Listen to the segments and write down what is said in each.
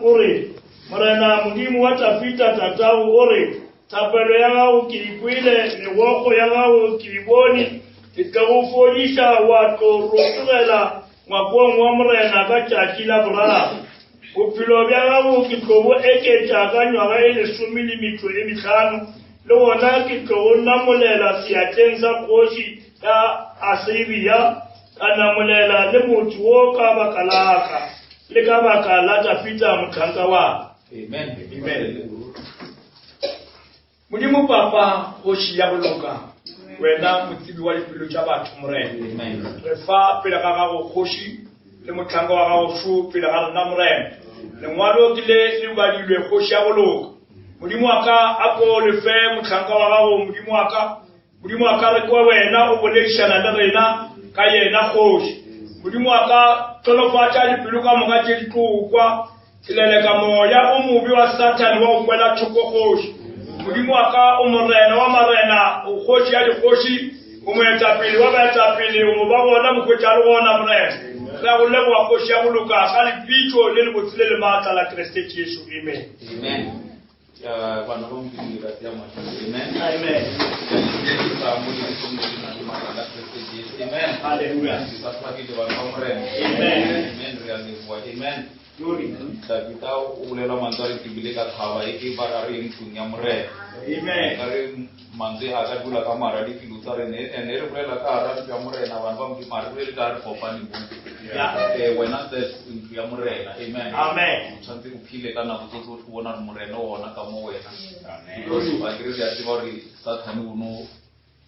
O re, Morena Modimo wa Tafita tatago o re, Thapelo ya gago ke e kwele, megokgo ya gago ke e bone, ke tlo go fodiša wa tlo rotogela ngwakong wa Morena ka tšatši la boraro. Bophelo bja gago ke tlo bo eketša ka nywaga e lesome le metšo e mehlano, le gona ke tlo go namolela seatleng sa kgoši ya Asiria, ka namolela le motse wo ka baka la ka le ka baka la Dafida mohlanka wa ka. Amen. Amen. Modimo Papa, kgoši ya go loka, wena motsebi wa dipelo tša batho, Morena. Amen. Re fa pele ga gago kgoši le mohlanka wa gago šo pele ga rena, Morena. Lengwalo ke le le badilwe kgoši ya go loka. Modimo wa ka, a ko le fe mohlanka wa gago, Modimo wa ka. Modimo wa ka, re kwa wena o boledišana le rena ka yena kgoši. Modimo wa ka, hlolofatša dipelo ka moka tše di tlo kwa. Ke leleka moya o mobe wa Sathane wa go kwela thoko kgoši. Modimo wa ka, o Morena wa marena, o kgoši ya dikgoši, o moetapele wa baetapele, o mo ba gona mokhwetša le gona, Morena. Re a go leboga kgoši ya go loka ka lebitso le lebotse le le maatla la Kriste Jesu. Amen. Amen. Eh, bana ba Modimo le ka tsea mahlo. Amen. Amen. Ka mo lebitsong le le nang le matla la Kriste Jesu. Amen. Hallelujah. Ba hlwakile bana ba Morena. Amen. Amen. Re a leboha. Amen. Glory. Dafita o bolela mantswe a re tebile ka thaba e ke ba ra re ntlong ya Morena. Amen. Ka re mantswe a ka dula ka mara dipelo tsa rena and e re bolela ka hara ntlo ya Morena bana ba Modimo ha re bolele ka re kopane mo. Yeah. Eh, wena self ntlo ya Morena. Amen. Amen. O tshwanetse o phile ka nako tso tsotlhe o bona gore Morena o ona ka mo wena. Because ba kere re a tseba gore Sathane o no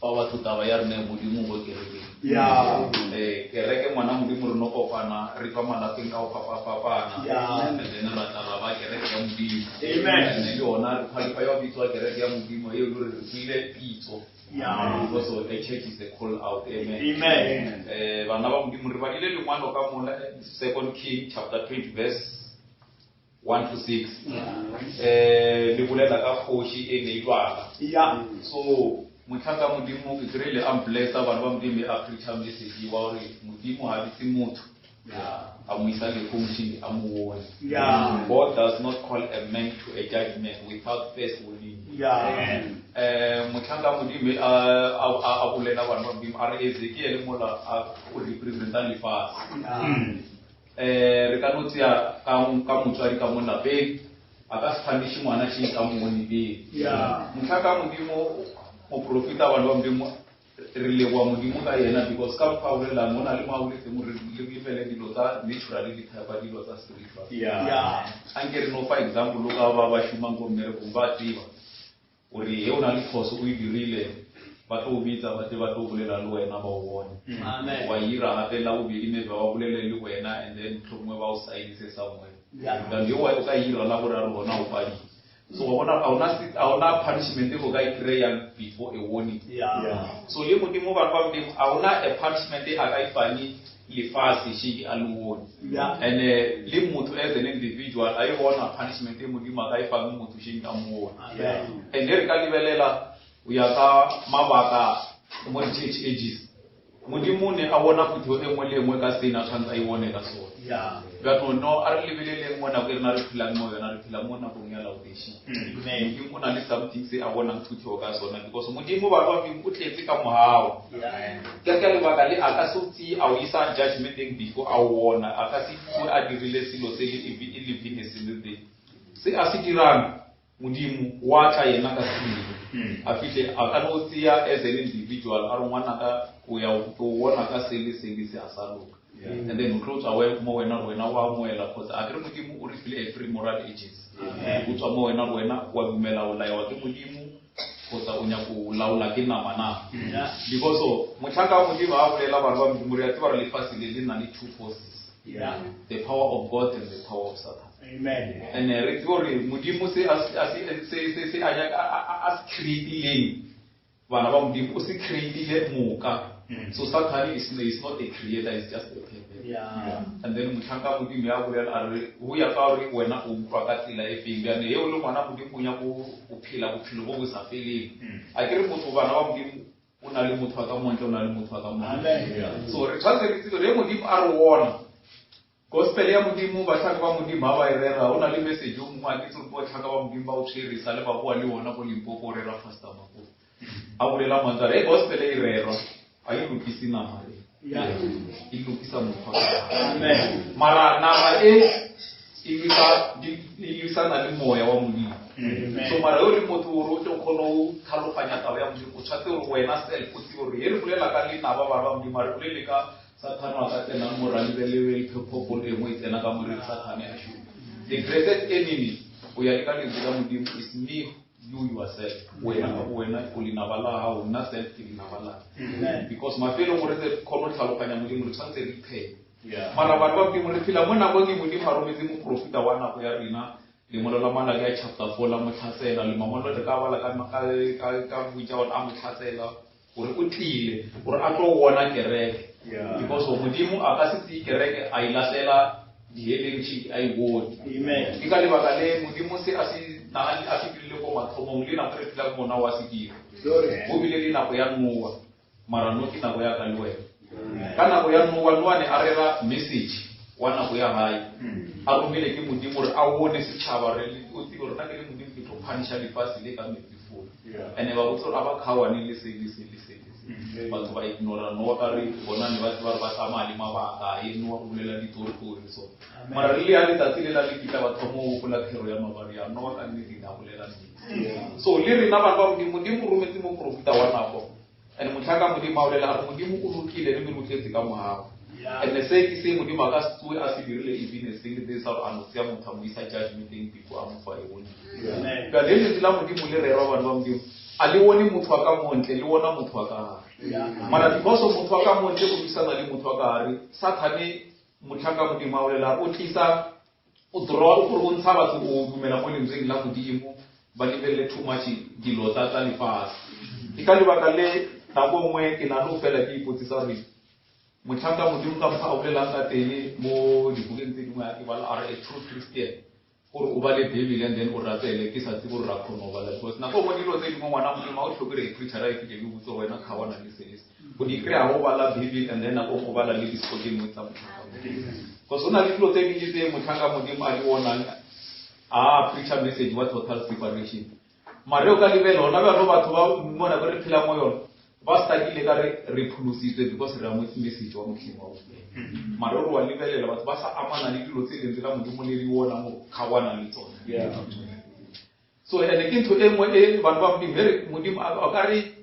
fa batho taba ya rena Modimo mo kerekeng. Yeah. Eh, kereke ngwana Modimo re no kopana re tswa malapeng ka go fapafapana. Yeah. And then ra tla ra ba kereke ya Modimo. Amen. And le yona re qualify wa bitswa kereke ya Modimo e le gore re kwile pitso. Yeah. Because a church is a call out. Amen. Amen. Eh, bana ba Modimo re badile lengwalo ka mola Second King chapter 20 verse 1 to 6. Eh, le bolela ka kgoši e ne e lwala. Yeah. So mohlanka Modimo ke kry-ile a mblessa bana ba Modimo a preacher message wa gore Modimo ha bitse motho a mo isa lehung a mo bone. Yeah. God does not call a man to a judgment without first warning. Yeah. Eh, mohlanka Modimo a a a bolela bana ba Modimo a re Ezekiel mola a o representa lefase. Yeah. Eh, re ka no tseya ka ka motswadi ka mo lapeng a ka se punish ngwana še ka mo bone pele. Yeah. Mohlanka Modimo moprofeta bana ba Modimo re leboha Modimo ka yena because ka mokgwa a bolelang o na le mo a boletseng gore le lebele dilo tsa natural le type dilo tsa spiritual. Yeah. Yeah. Anke re no fa example ka ba ba šomang ko mmerekong ba tseba gore he o na le phoso o e dirile ba tlo o bitsa ba tle ba tlo bolela le wena ba o bone. Amen. Wa ira gape la bobedi maybe ba bolele le wena and then mohlomongwe ba o saenise somewhere. Yeah. Then yo o ka ira la boraro gona o padile. So wa bona ha ona punishment e o ka e kry-ang before a warning. Yeah. So le Modimo bana ba Modimo ha ona a punishment e a ka e fang lefatshe sheke a le one. Yeah. And eh, le motho as an individual a e bona punishment e Modimo a ka e fang motho sheke a mo bona. Amen. And re ka lebelela o ya ka mabaka mo di-church ages Modimo ne a bona phuthego e nngwe le e nngwe ka sene a tshwanetse a e bone ka sone. Yeah. Jaanong no a re lebeleleng mo nako e rena re phelang mo yona re phela mo nakong ya Laodicea. Amen. Modimo o na le something se a bonang phuthego ka sona because Modimo batho ba Modimo o tletse ka mohau. Yeah. Ke ka lebaka le a ka se o tseye a o isa judgmenteng before a o bona a ka se tsoe a dirile selo se le e le be a single day. Se a se dirang Modimo wa tla yena ka sebele a fihle a ka no tseya as an individual a re ngwanaka o ya o bona ka se le se le se a sa loka and then o tlo tswa we- mo wena gore wena wa amoela kgotsa a kere Modimo o re file a free moral agency o tswa mo wena gore wena wa dumela o laewa ke Modimo kgotsa o nyaka o laola ke nama na Yeah. because mohlanka wa Modimo a bolela bana ba Modimo re a tseba gore lefase le le na le two forces Yeah. the power of God and the power of Satan Amen. and eh, re tsebe gore Modimo se a se a se se se se a nyaka a- a a se creatileng bana ba Modimo o se creatile moka so Satan is, is not a creator is just a pervert Yeah. and then mohlanka Modimo ya bolela a re go ya ka gore wena o utlwa ka tsela e feng bjane he o le ngwana Modimo o nyaka o phela bophelo bo bo sa feleng a ke re motho bana ba Modimo o na le motho wa ka montle o na le motho wa ka montle Amen. so re tshwanetse re tsebe re Modimo a re bona. Gospel ya Modimo, bahlanka ba Modimo ha ba e rera, o na le message o mongwe a ke tsebe bahlanka ba Modimo ba o tshwere sa le ba boa le ona ko Limpopo o rera Pastor Mako. A bolela mantswe a re, "Hey, gospel e rerwa, a e lokise nama e. E lokisa motho wa ka gare." Amen. Mara nama e e lwisa di e lwisana le moya wa Modimo. Amen. So mara yo le motho gore o tle o kgone go tlhaloganya taba ya Modimo, o tshwanetse gore wena self o tsebe gore he re bolela ka lenaba bana ba Modimo, ha re bolele ka Sathane a ka tsenang mo ra lebelele phepho e nngwe e tsena ka mo re Sathane a šoma. The greatest enemy o ya le ka lentswe la Modimo is me, you yourself. Wena ka bo wena o lenaba la gago, nna self ke lenaba la ka. Because mafelong gore re kgone go tlhaloganya Modimo re tshwanetse re iphenye. Mara bana ba Modimo re phela mo nakong e Modimo a rometse moprofeta wa nako ya rena lengwalo la Malaki a chapter 4 la mo tlhatsela le mangwalo re ka bala ka ka ka ka botša gore a mo tlhatsela gore o tlile gore a tlo bona kereke. Because Modimo a ka se tseye kereke a e lahlela diheleng tšhiki a e bone. Amen. Ke ka lebaka le Modimo se a se nagane a se dirile ko mathomong le nako re phelang mona wa se dira. Go bile le nako ya Noa, mara no ke nako ya ka le wena. Ka nako ya Noa, Noa ne a rera message wa nako ya hae. A romile ke Modimo gore a bone setšhaba re o tsebe gore nna ke le Modimo ke tlo phanisha lefase le ka metsi fula. Ene ba botse gore a ba kgaoane le se le se le se le se. Batho ba ignora Noa ka re bona ne ba tseba gore ba tsamaya le mabaka, e Noa o bolela ditoritori so. Mara re le ya letsatsi le la le kitla ba thoma go gopola thero ya maobane ya Noa ka nnete ne a bolela nnete. So le rena bana ba Modimo, Modimo o rometse moprofeta wa nako. And motlhaka Modimo a bolela a re Modimo o lokile mme o tletse ka mogau. And se ke se Modimo a ka se tsoe a se dirile even a single day sa gore a no tseya motho a mo isa judgmenteng before a mo fa e bone. Bjale lentswe la Modimo le rerwa bana ba Modimo, a le bone motho wa ka montle, le bona motho wa ka gare. Mara because of motho wa ka montle o lwisana le motho wa ka gare, Sathane motlhaka Modimo a bolela o tlisa o draw o gore o ntsha batho o dumela mo lentsweng la Modimo ba lebelele too much dilo tsa tsa lefatshe. Ke ka lebaka le nako nngwe ke na le go fela ke ipotsisa gore motlhanka Modimo ka mokgwa a bolelang ka teng mo dibukeng tse dingwe a ke bala a re a true Christian gore o bale Bible and then o rapele ke sa tsebe gore ra kgona go bala because nako nngwe dilo tse dingwe ngwana Modimo ga o tlhoke re preachera e fitlhe ke botse wena kgawana le se le se o di kry-a go bala Bible and then nako nngwe o bala le disco tse dingwe tsa motlhanka Modimo because go na le dilo tse dintsi tse motlhanka Modimo a di bonang a preacher message wa total separation mare o ka lebela ona bjalo batho ba mo nako re phela mo yona ba stakile ka re re pholositswe because re amotse message wa motlheng wa bofelo. Mare o re wa lebelela batho ba sa amana le dilo tse lentswe la Modimo le di bona mo kgawana le tsone. So ene ke ntho e nngwe e batho ba Modimo re Modimo a ka re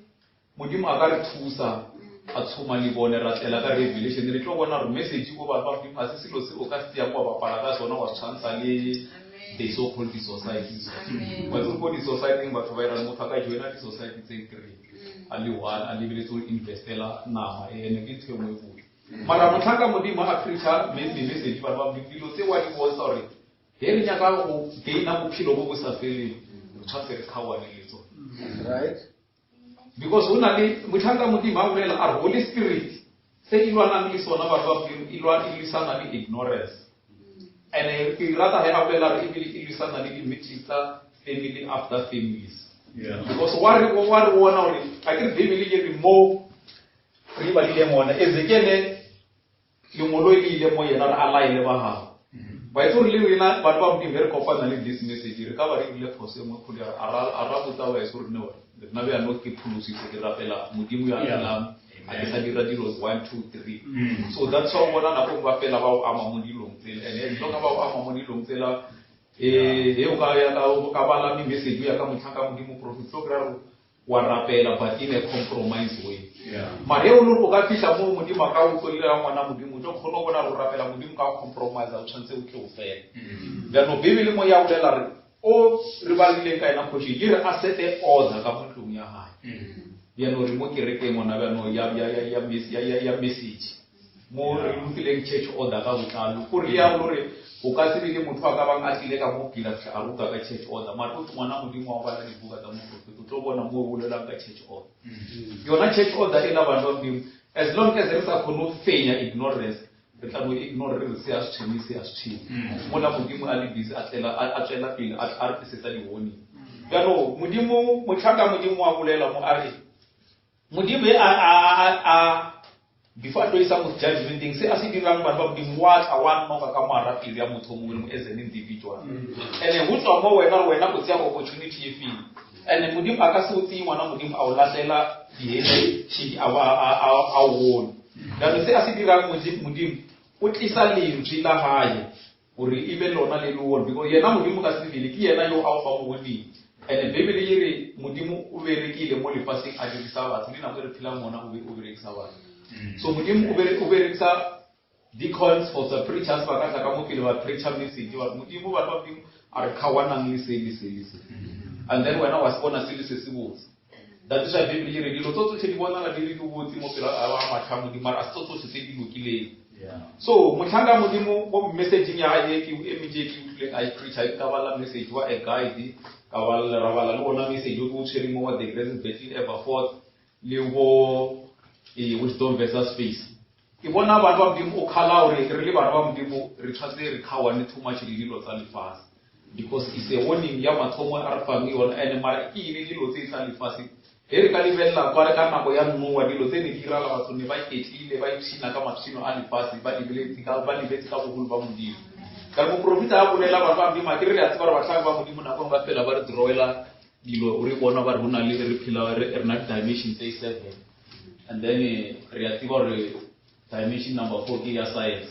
Modimo a ka re thusa a tshoma le bone ra tlela ka revelation re tlo bona gore message o batho ba Modimo a se selo se o ka se tseyang wa bapala ka sona wa se tshwantsha le the so called di-societies. Wa tseba ko di-society batho ba irang motho a ka joina di-society tse three a le one a lebeletse go investela nama ene ke ntho e nngwe e botse. Mara motlhanka Modimo a preacher message batho ba Modimo dilo tse wa di bontsha gore he re nyaka go gaina bophelo bo bo sa feleng re tshwanetse re kgaoane le tsone. Right. Because ho na le motlhanka Modimo a bolela a re Holy Spirit se e lwanang le sona batho ba Modimo e lwa e lwisana le ignorance. And ke rata he a bolela re ebile e lwisana le di-meetings tsa family after families. Because wa re wa re bona gore a ke re Bible e re mo re badileng ona Ezekiel lengolo le ile mo yena re a laele ba gago. Ba itse gore le rena batho ba Modimo re kopana le this message re ka ba re ile phoso e nngwe kgolo ya a ra a ra botsa ba itse gore ne rena bjalo ke pholositse ke rapela Modimo ya phelang a ke sa dira dilo 1 2 3. So that's why o bona nako ba fela ba o ama mo dilong tsela and as long ba o ama mo dilong tsela eh he o ka ya ka o ka bala me message ya ka motlhanka Modimo prophet so kry wa rapela but in a compromise way. Mare o le o ka fihla mo Modimo a ka o tlolela ngwana Modimo o tlo kgona go bona go rapela Modimo ka go compromise o tshwanetse o tle o fele. Jaanong Bible mo ya bolela re o re balileng ka yena kgoši e re a sete order ka mo ntlong ya hae. Jaanong re mo kerekeng gona jaanong ya ya ya ya ya ya ya message mo re rutileng church order ka botlalo gore le ya gore o ka se be le motho a ka bang a tlile ka mo pila a ruta ka church order mara o ngwana Modimo wa go bala dibuka tsa moprofeta o tlo bona mo o bolelang ka church order. Yona church order e la batho ba Modimo as long as re sa kgone go fenya ignorance re tla no ignore re re se a se tshwenye se a se tshwenye mola Modimo a le busy a tlela a tswela pele a re tlisetsa di-warning. Jaanong Modimo motlhanka Modimo wa bolela mo a re Modimo e a a a a. Before a tlo isa motho judgmenteng, se a se dirang bana ba Modimo, wa tla wa noka ka moara pelo ya motho o mongwe le mongwe as an individual. And go tswa mo wena gore wena o tsea opportunity e feng. And Modimo a ka se o tseye ngwana Modimo a o lahlela dihele šedi a ba a o bone. Jaanong se a se dirang Modimo, o tlisa lentswe la gae gore e be lona le le one, because yena Modimo ka sebele ke yena yo a o fang warning. And Bibele e re Modimo o berekile mo lefaseng a dirisa batho, le nako e re phelang mona o berekisa batho. So Modimo o berekisa deacons kgotsa preachers ba ka tla ka mo pele ba preacher message ba re Modimo, bana ba Modimo a re kgawanang le se le se le se, and then wena wa se bona se le se se botse. That is why Bibele e re dilo tso tsotlhe di bonala di le di botse mo pele ga matlho a Modimo, mara a se tso tsotlhe tse di lokileng. So motlhanka Modimo mo messageng ya gae e ke e mentši e ke utlwileng a e preacher, ke ka bala message wa a guide, ka bala ra bala le ona message o ke o tshwereng mo wa the greatest battle ever fought le bo wisdom versus face. Ke bona bana ba Modimo o kgala gore re le bana ba Modimo re tshwanetse re kgaoane too much le dilo tsa lefatshe, because it's a warning ya mathomo a re fang yona. And mara ke eng dilo tse tsa lefatshe? Ge re ka lebelela kwa re ka nako ya Noa, dilo tse ne di diragala, batho ne ba iketlile, ba ipshina ka mapshino a lefatshe, ba lebeletse ka, ba lebetse ka bogolo ba Modimo. Ka re moprofeta a bolela batho ba Modimo, a ke re re a tseba gore batlhanka ba Modimo nako nngwe ba fela ba re drawela dilo, re bona ba re go na le, re phela re na le dimension tse 7, and then re a tseba gore dimension number 4 ke ya science.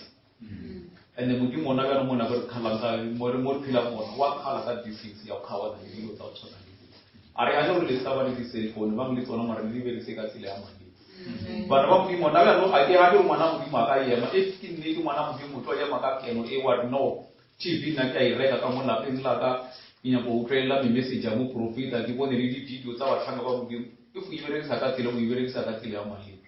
And then Modimo ona bjalo mo nako re kgalang ka mo re mo re phelang mona, wa kgala ka these things ya go kgaoana le dilo tsa go tshwana le dilo. A re gane gore le ska ba le di-cellphone, bang le tsona mara le di berekise ka tsela ya maleba. Bana ba Modimo ona bjalo a ke gane gore ngwana Modimo a ka ema, if ke nnete ngwana Modimo o tlo ema ka keno e wa re no TV nna ke a e reka ka mo lapeng la ka, ke nyaka go utlwelela me-message ya moprofeta, ke bone le di-video tsa batlhanka ba Modimo. If o e berekisa ka tsela, o e berekisa ka tsela ya maleba.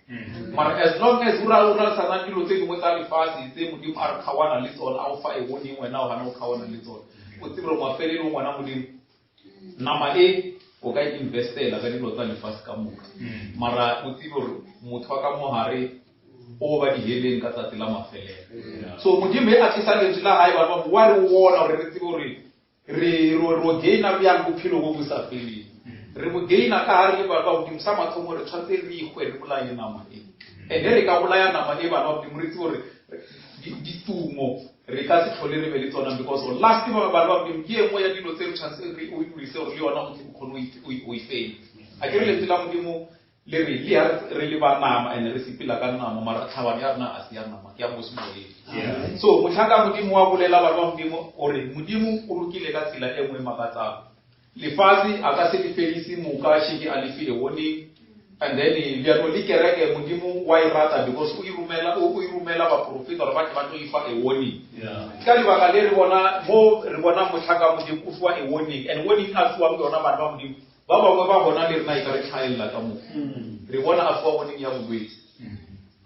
Mara as long as o ra o ra dilo tse dingwe tsa lefatshe tse Modimo a re kgaoana le tsona, a o fa e boneng wena o gana go kgaoana le tsona, o tsebe gore mafelelong ngwana Modimo nama e o ka e investela ka dilo tsa lefatshe ka moka, mara o tsebe gore motho wa ka mogare o ba diheleng ka tsatsi la mafelelo. So Modimo e a tlisa lentswe la gae, bana ba wa re bona gore re tsebe gore re ro gaina bjang bophelo bo bo sa feleng. Re bo gaina ka gare le bana ba Modimo. Sa mathomo re tshwanetse re ikgwe re bolaye nama e, and re ka bolaya nama e bana ba Modimo re tsebe gore ditumo re ka se tlhole re be le tsona, because last ba bana ba Modimo ke e nngwe ya dilo tse re tshwanetse re o ilwise gore le yona o tle o kgone o e fenya. A ke re lentswe la Modimo le re le ya re le ba nama and re sepela ka nama, mara tlhabano ya rena a se ya nama, ke ya mo semoyeng. So motlhanka Modimo wa bolela bana ba Modimo gore Modimo o lokile ka tsela e nngwe e makatsang. Lefatshe a ka se le fedise moka sheke a le file warning, and then bjalo le kereke Modimo wa e rata because o e romela, o e romela baprofeta gore ba tle ba tlo e fa a warning. Ka lebaka le re bona mo re bona motlhanka Modimo o fiwa a warning, and warning a fiwang ke yona bana ba Modimo ba bangwe ba bona le rena e ka re tlhaelela ka mo re bona a fiwa warning ya bolwetse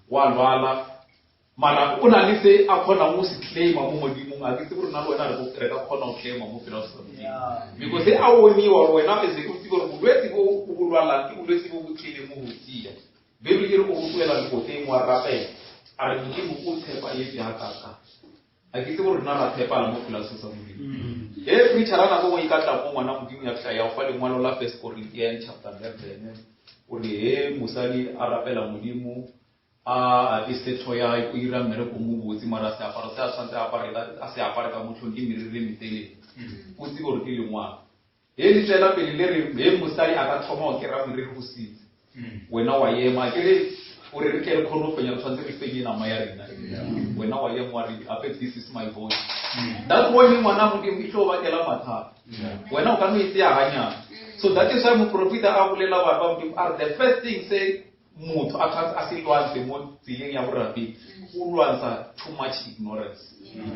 wa lwala, mara o na le se a kgonang go se claima mo Modimong. A ke tsebe gore nna le wena re ka kgona go claima mo pela sa Modimo, because se a woniwa gore wena ese o tsebe gore bolwetse bo o bo lwalang ke bolwetse bo bo tlileng mo go tsia. Bibele e re o rotloela lekoteng wa rapela, a re Modimo o tshepa etse ga kaka. A ke tsebe gore nna ra tshepala mo pela sa Modimo. E preacher a nako nngwe e ka tla mo ngwana Modimo ya fihla ya go fa lengwalo la First Corinthians chapter 11, o re he mosadi a rapela Modimo a apesitse tlhogo ya gae, o ira mmereko mo botse, mara seaparo se a tshwanetse a se apare ka motlhong ke meriri e metelele, o tsebe gore ke lengwalo. He le tswela pele le re he mosadi a ka thoma go kera meriri go sitse, wena wa ema ke re o re re tle re kgone go fenya, re tshwanetse re fenye nama ya rena. Wena wa ema wa re ape this is my body. That one ngwana Modimo e tlo bakela mathata, wena o ka no e tseya ganyane. So that is why moprofeta a bolela bana ba Modimo a re the first thing se motho a tshwanetse a se lwantshe mo tseleng ya borapedi, o lwantsha too much ignorance,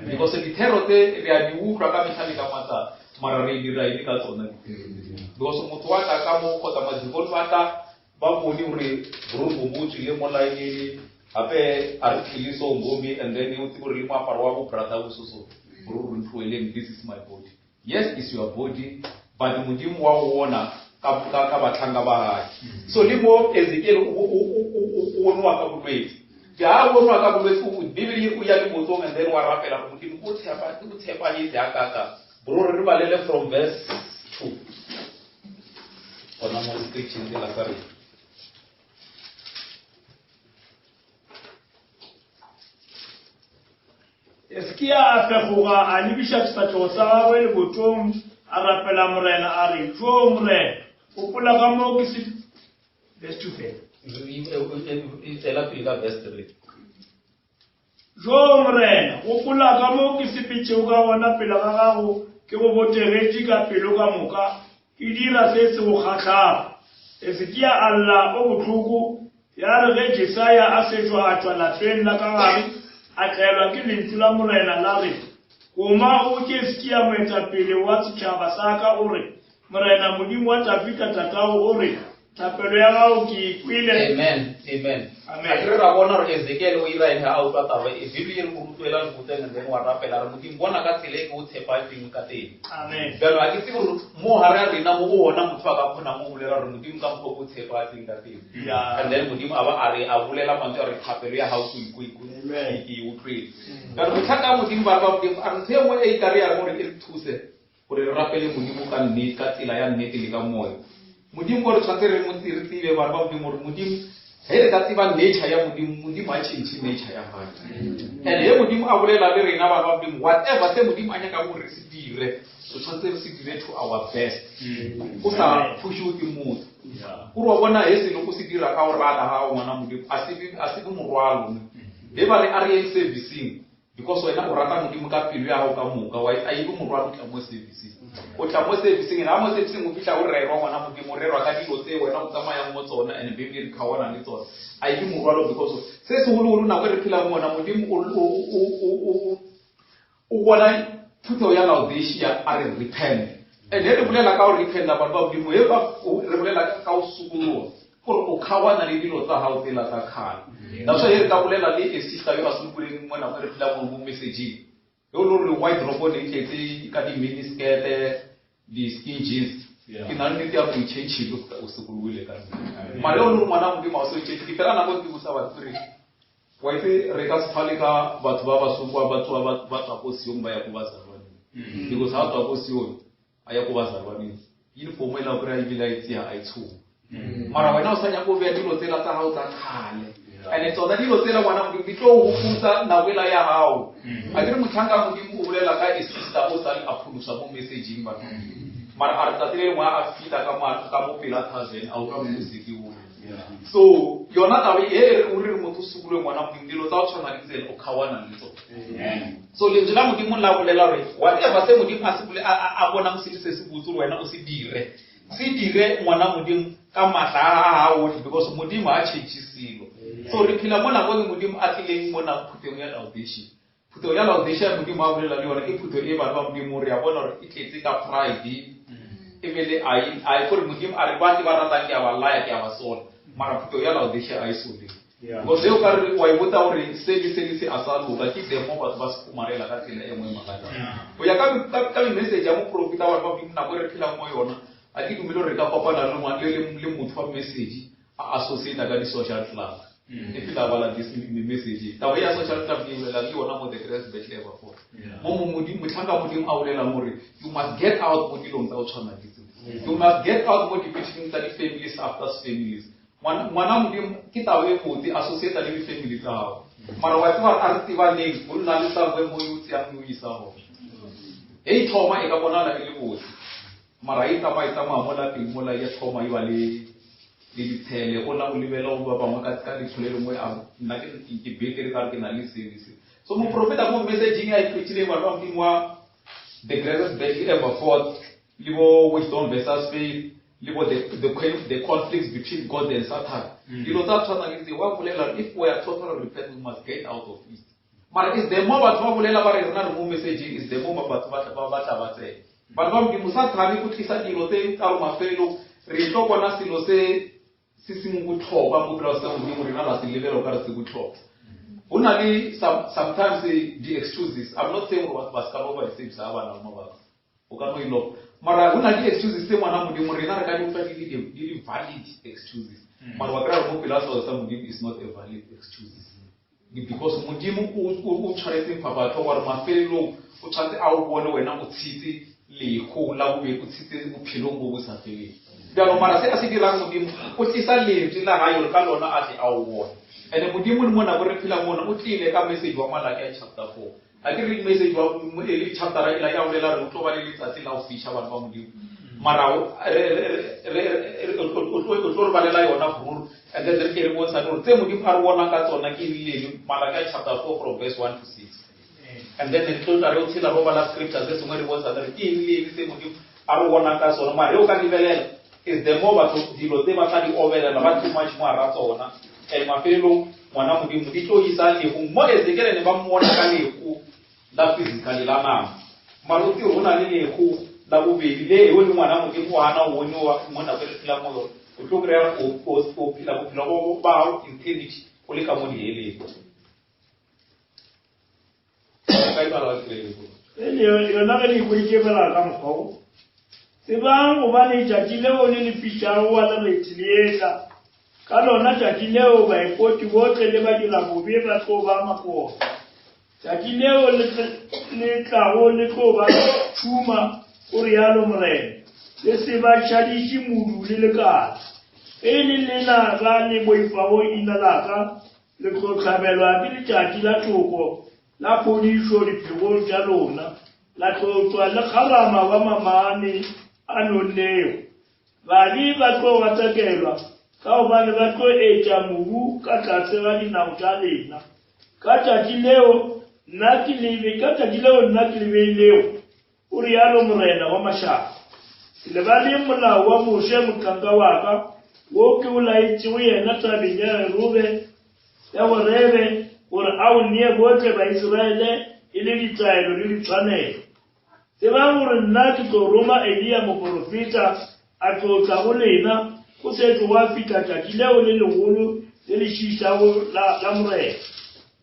because dithero tse re a di utlwa ka metlha le ka matsatsi, mara re dira eng ka tsona dithero tse? Because motho wa tla ka mo kgotsa madikone ba tla ba bone gore bro bo tswile mo line gape a re tlile so ngomi, and then o tsebe gore le moaparo wa bo brother bo so so bro re ntloeleng, this is my body. Yes, it's your body, but Modimo wa o bona ka batlhanka ba gae. So le mo Ezekiel o bonwa ka bolwetse, ke ha bonwa ka bolwetse, Bibele o ya lebotsong and then wa rapela gore Modimo o tshepagetse ga kaka. Bro re balele from verse 2 gona mo scripture tsela sa rena. Hiskia a fegoga, a lebiša sefahlego sa gagwe lebotong, a rapela Morena, a re, Joo, Morena, gopola ka mo ke se. Verse 2 fela. E tswela pele ka verse 3. Joo, Morena, gopola ka mo ke sepetšego ka gona pele ga gago, ke go botegetše ka pelo ka moka, ke dira se se go kgahlago. Hesekia a lla o bohloko. Ya re ge Jesaya a sešo a tšwa lapeng la ka gare, a tlelwa ke lentšu la Morena la re, Goma o botše Hesekia moetapele wa setšhaba sa ka o re, Morena Modimo wa Dafida tatago o re, Thapelo ya gago ke e kwele. Amen. Amen. Amen. A ke re ra bona gore Ezekiel o ira eng ge a utlwa taba e. Bible e re o rotloela leboteng and then wa rapela a re Modimo bona ka tsela e ke o tshepaetseng ka teng. Amen. Bjalo ga ke tsebe gore mo gare a rena mo go ona motho a ka kgonang go bolela gore Modimo ka mokgwa o ke o tshepaetseng ka teng. Yeah. And then Modimo a ba a re a bolela mantswe a re thapelo ya gago ke e kwe- Amen. ke e utlwele. Bjalo motlhanka wa Modimo ba re ba Modimo a re ntho e nngwe e e ka re ya gore e re thuse gore re rapele Modimo ka nnete, ka tsela ya nnete le ka moya. Modimo gore tshwanetse re mo re tsebe bana ba Modimo gore Modimo ge re ka tseba nature ya Modimo, Modimo ha change nature ya gagwe. And he Modimo a bolela le rena bana ba Modimo, whatever se Modimo a nyakang gore re se dire, re tshwanetse re se dire to our best. O sa thušiwe ke motho. Gore wa bona he selo o se dira ka o rata ga o ngwana Modimo, a se be a se be morwalo. He ba re a re yeng servicing, Because wena o rata Modimo ka pelo ya gago ka moka, wa a ebe morwalo o tla mo serviceng. O tla mo serviceng, and ha mo serviceng o fihla o rerwa ngwana Modimo, o rerwa ka dilo tse wena o tsamayang mo tsona and Bible re kgaoana le tsona. A ebe morwalo because se segologolo nako e re phelang mo yona Modimo o o o o o bona phuthego ya Laodicea a re repent. And he re bolela ka go repenta batho ba Modimo, he ba re bolela ka go sokologa. Gore o kgaoana le dilo tsa gago tsela tsa kgale. That's why he re ka bolela le a sister yo a solokoleng mo nako e re phelang mo mo messageng. Yo le gore wardrobe ne e tletse ka di-mini skirt, di-skin jeans. Ke na le nnete ya gore o change-ile o sokologile ka nnete. Mara yo le gore ngwana Modimo ga o se o change, ke fela nako ke botsa batho ke re wa itse re ka se tshwane ka batho ba ba sokwa ba tswa ba tswa ko Siong ba ya ko bazalwaneng. Because ha o tswa ko Siong a ya ko bazalwaneng uniform e la o kry-a ebile a e tseya a e tshola mara wena o sa nyako o beya dilo tsela tsa gago tsa kgale and tsona dilo tsela ngwana modimo di tlo go gopotsa nako ela ya gago a kere motlhanka modimo o bolela ka a sister o sale a pholosa mo messageng batho mara a re tsatsi le lengwe a fita ka mo pela tavern a utlwa music o so yona taba e e re o re motho o sokolwe ngwana modimo dilo tsa go tshwana le tsela o kgaoana le tsone so lentswe la modimo la bolela gore whatever se modimo a se bole a bonang se le se se botse gore wena o se dire se dire ngwana modimo ka maatla a a otlhe because modimo ha change selo so re phela mo nakong e modimo a tlileng mo nang phutheng ya Laodicea phuthego ya Laodicea modimo a bolela le yona ke phuthego e bana ba modimo re a bona gore e tletse ka pride ebele a e gore modimo a re ba ke ba ratang ke a ba laya ke a ba sola mara phuthego ya Laodicea a e soleng because eo ka re wa e botsa gore se le se le se a sa loka ke demo batho ba se kumarela ka tsela e nngwe e makatsang go ya ka message ya moprofeta wa ba modimo nako e re phelang mo yona a ke dumele gore re ka kopana le motho wa message a associate ka di-social club e phela bala this message taba ya social club ke bolela le yona mo the greatest battle ever fought mo modimo motlhanka modimo a bolelang gore you must get out mo dilong tsa go tshwana le tseo you must get out mo di-meeting tsa di-families after families ngwana modimo ke taba e botse associate le di-family tsa gago mara wa tseba a re tsebaneng go nna le somewhere mo yo tseyang yo isa gone e thoma e ka bonala e le botse mara e tsamaya e tsamaya mo lapeng mola ya thoma e ba le le ditshele go na o lebela go ba bangwe ka ka letlho le lengwe a nna ke ke betere ka re ke na le se le se so moprofeta mo messaging a e preachileng batho ba modimo wa the greatest battle ever fought le bo wisdom versus faith le bo the conflicts between God and Satan dilo tsa tshwana le tse wa bolela if we are total repent we must get out of it mara is the more batho ba bolela ba re rena re mo messaging is the more batho ba ba batla ba tsena batho ba modimo sathane o tlisa dilo tse ka gore mafelelong re tlo bona selo se se seng botlhokwa mo pela sa modimo rena ra se lebela o ka re se botlhokwa go na le sometimes di-excuses i'm not saying gore batho ba se ka loba di-service ga bana le mabaka o ka no e loba mara go na le di-excuses tse ngwana modimo rena re ka di utlwa di le valid excuses mara wa kry-a gore mo pela seo sa modimo is not a valid excuses because modimo o tshwanetse mphaphatlho gore mafelelong o tshwanetse a o bone wena o tshitse leho la bobedi o tshitse bophelong bo bo sa feleng bjalo mara se a se dirang modimo o tlisa lentswe la gae gore ka lona a tle a o bone and modimo le mo nako re phelang mona o tlile ka message wa Malaki ya chapter 4. A ke re message wa e le chapter e la ya bolela re o tlo ba le letsatsi la go fiša batho ba Modimo. Mara re re re o tlo re balela yona bror and then re ke re bontsha gore tse Modimo a re bonang ka tsona ke rileng Malachi chapter 4 from verse 1 to 6. And then re tlo tla re o tshela ro bala scripture se sengwe re bontsha gore ke eng le eng se Modimo a re bonang ka sona. Mara o ka lebelela is the more batho dilo tse ba tla di obelela ba too much mo hara tsona. And mafelelong ngwana Modimo di tlo isa lehung. Mo Ezekiel ne ba mmona ka lehu la physically la nama. Mara o tsebe go na le lehu la bobedi le eo le ngwana Modimo o hana o boniwa mo nako e re phelang mo yona. O tlo kry-a o phela bophelo bo ba gago eternity o le ka mo diheleng. Ka e bala wa kry-e. Yona ge le ikweditše fela ka mokgwa wo. Tsebang gobane tšatši leo le le fišago wa lereti le etla. Ka lona tšatši leo baipoti bohle le badirabobe ba tlo ba makoba. Tšatši leo le le tlago le tlo ba tšhuma, o realo Morena, le se ba šadiše modu le lekala. Ge e le lena ba le boifago ina la ka, le tlo hlabelwa ke letšatši la toko la phodišo diphegong tša lona, la tlo tšwa le kgarama wa mamane a nonnego. Babi ba tlo gatakelwa, ka gobane ba tlo etša mobu ka tlase ga dinao tša lena. Ka tšatši leo nna ke le ka tšatši leo nna ke le beilego, o realo Morena wa mašaba. Se lebaleng molao wa Moshe mohlanka wa ka, wo ke o laetšego yena thabeng ya Herobe, ya Horebe, gore a o nee bohle Baisiraele e le ditaelo le ditshwanelo. Tsebang gore nna ke tlo roma Eliya moporofeta, a tlo tla go lena go se tlo gwa fihla tšatši leo le legolo le le šiišago la, la Morena.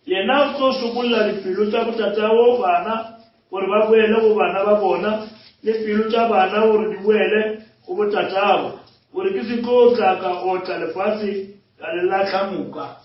Yena o tlo sokolla dipelo tša botatago bana gore ba boele go bana ba bona, le pelo tša bana gore di boele go botatago, gore ke se tlo tla ka otla lefase ka le lahla moka.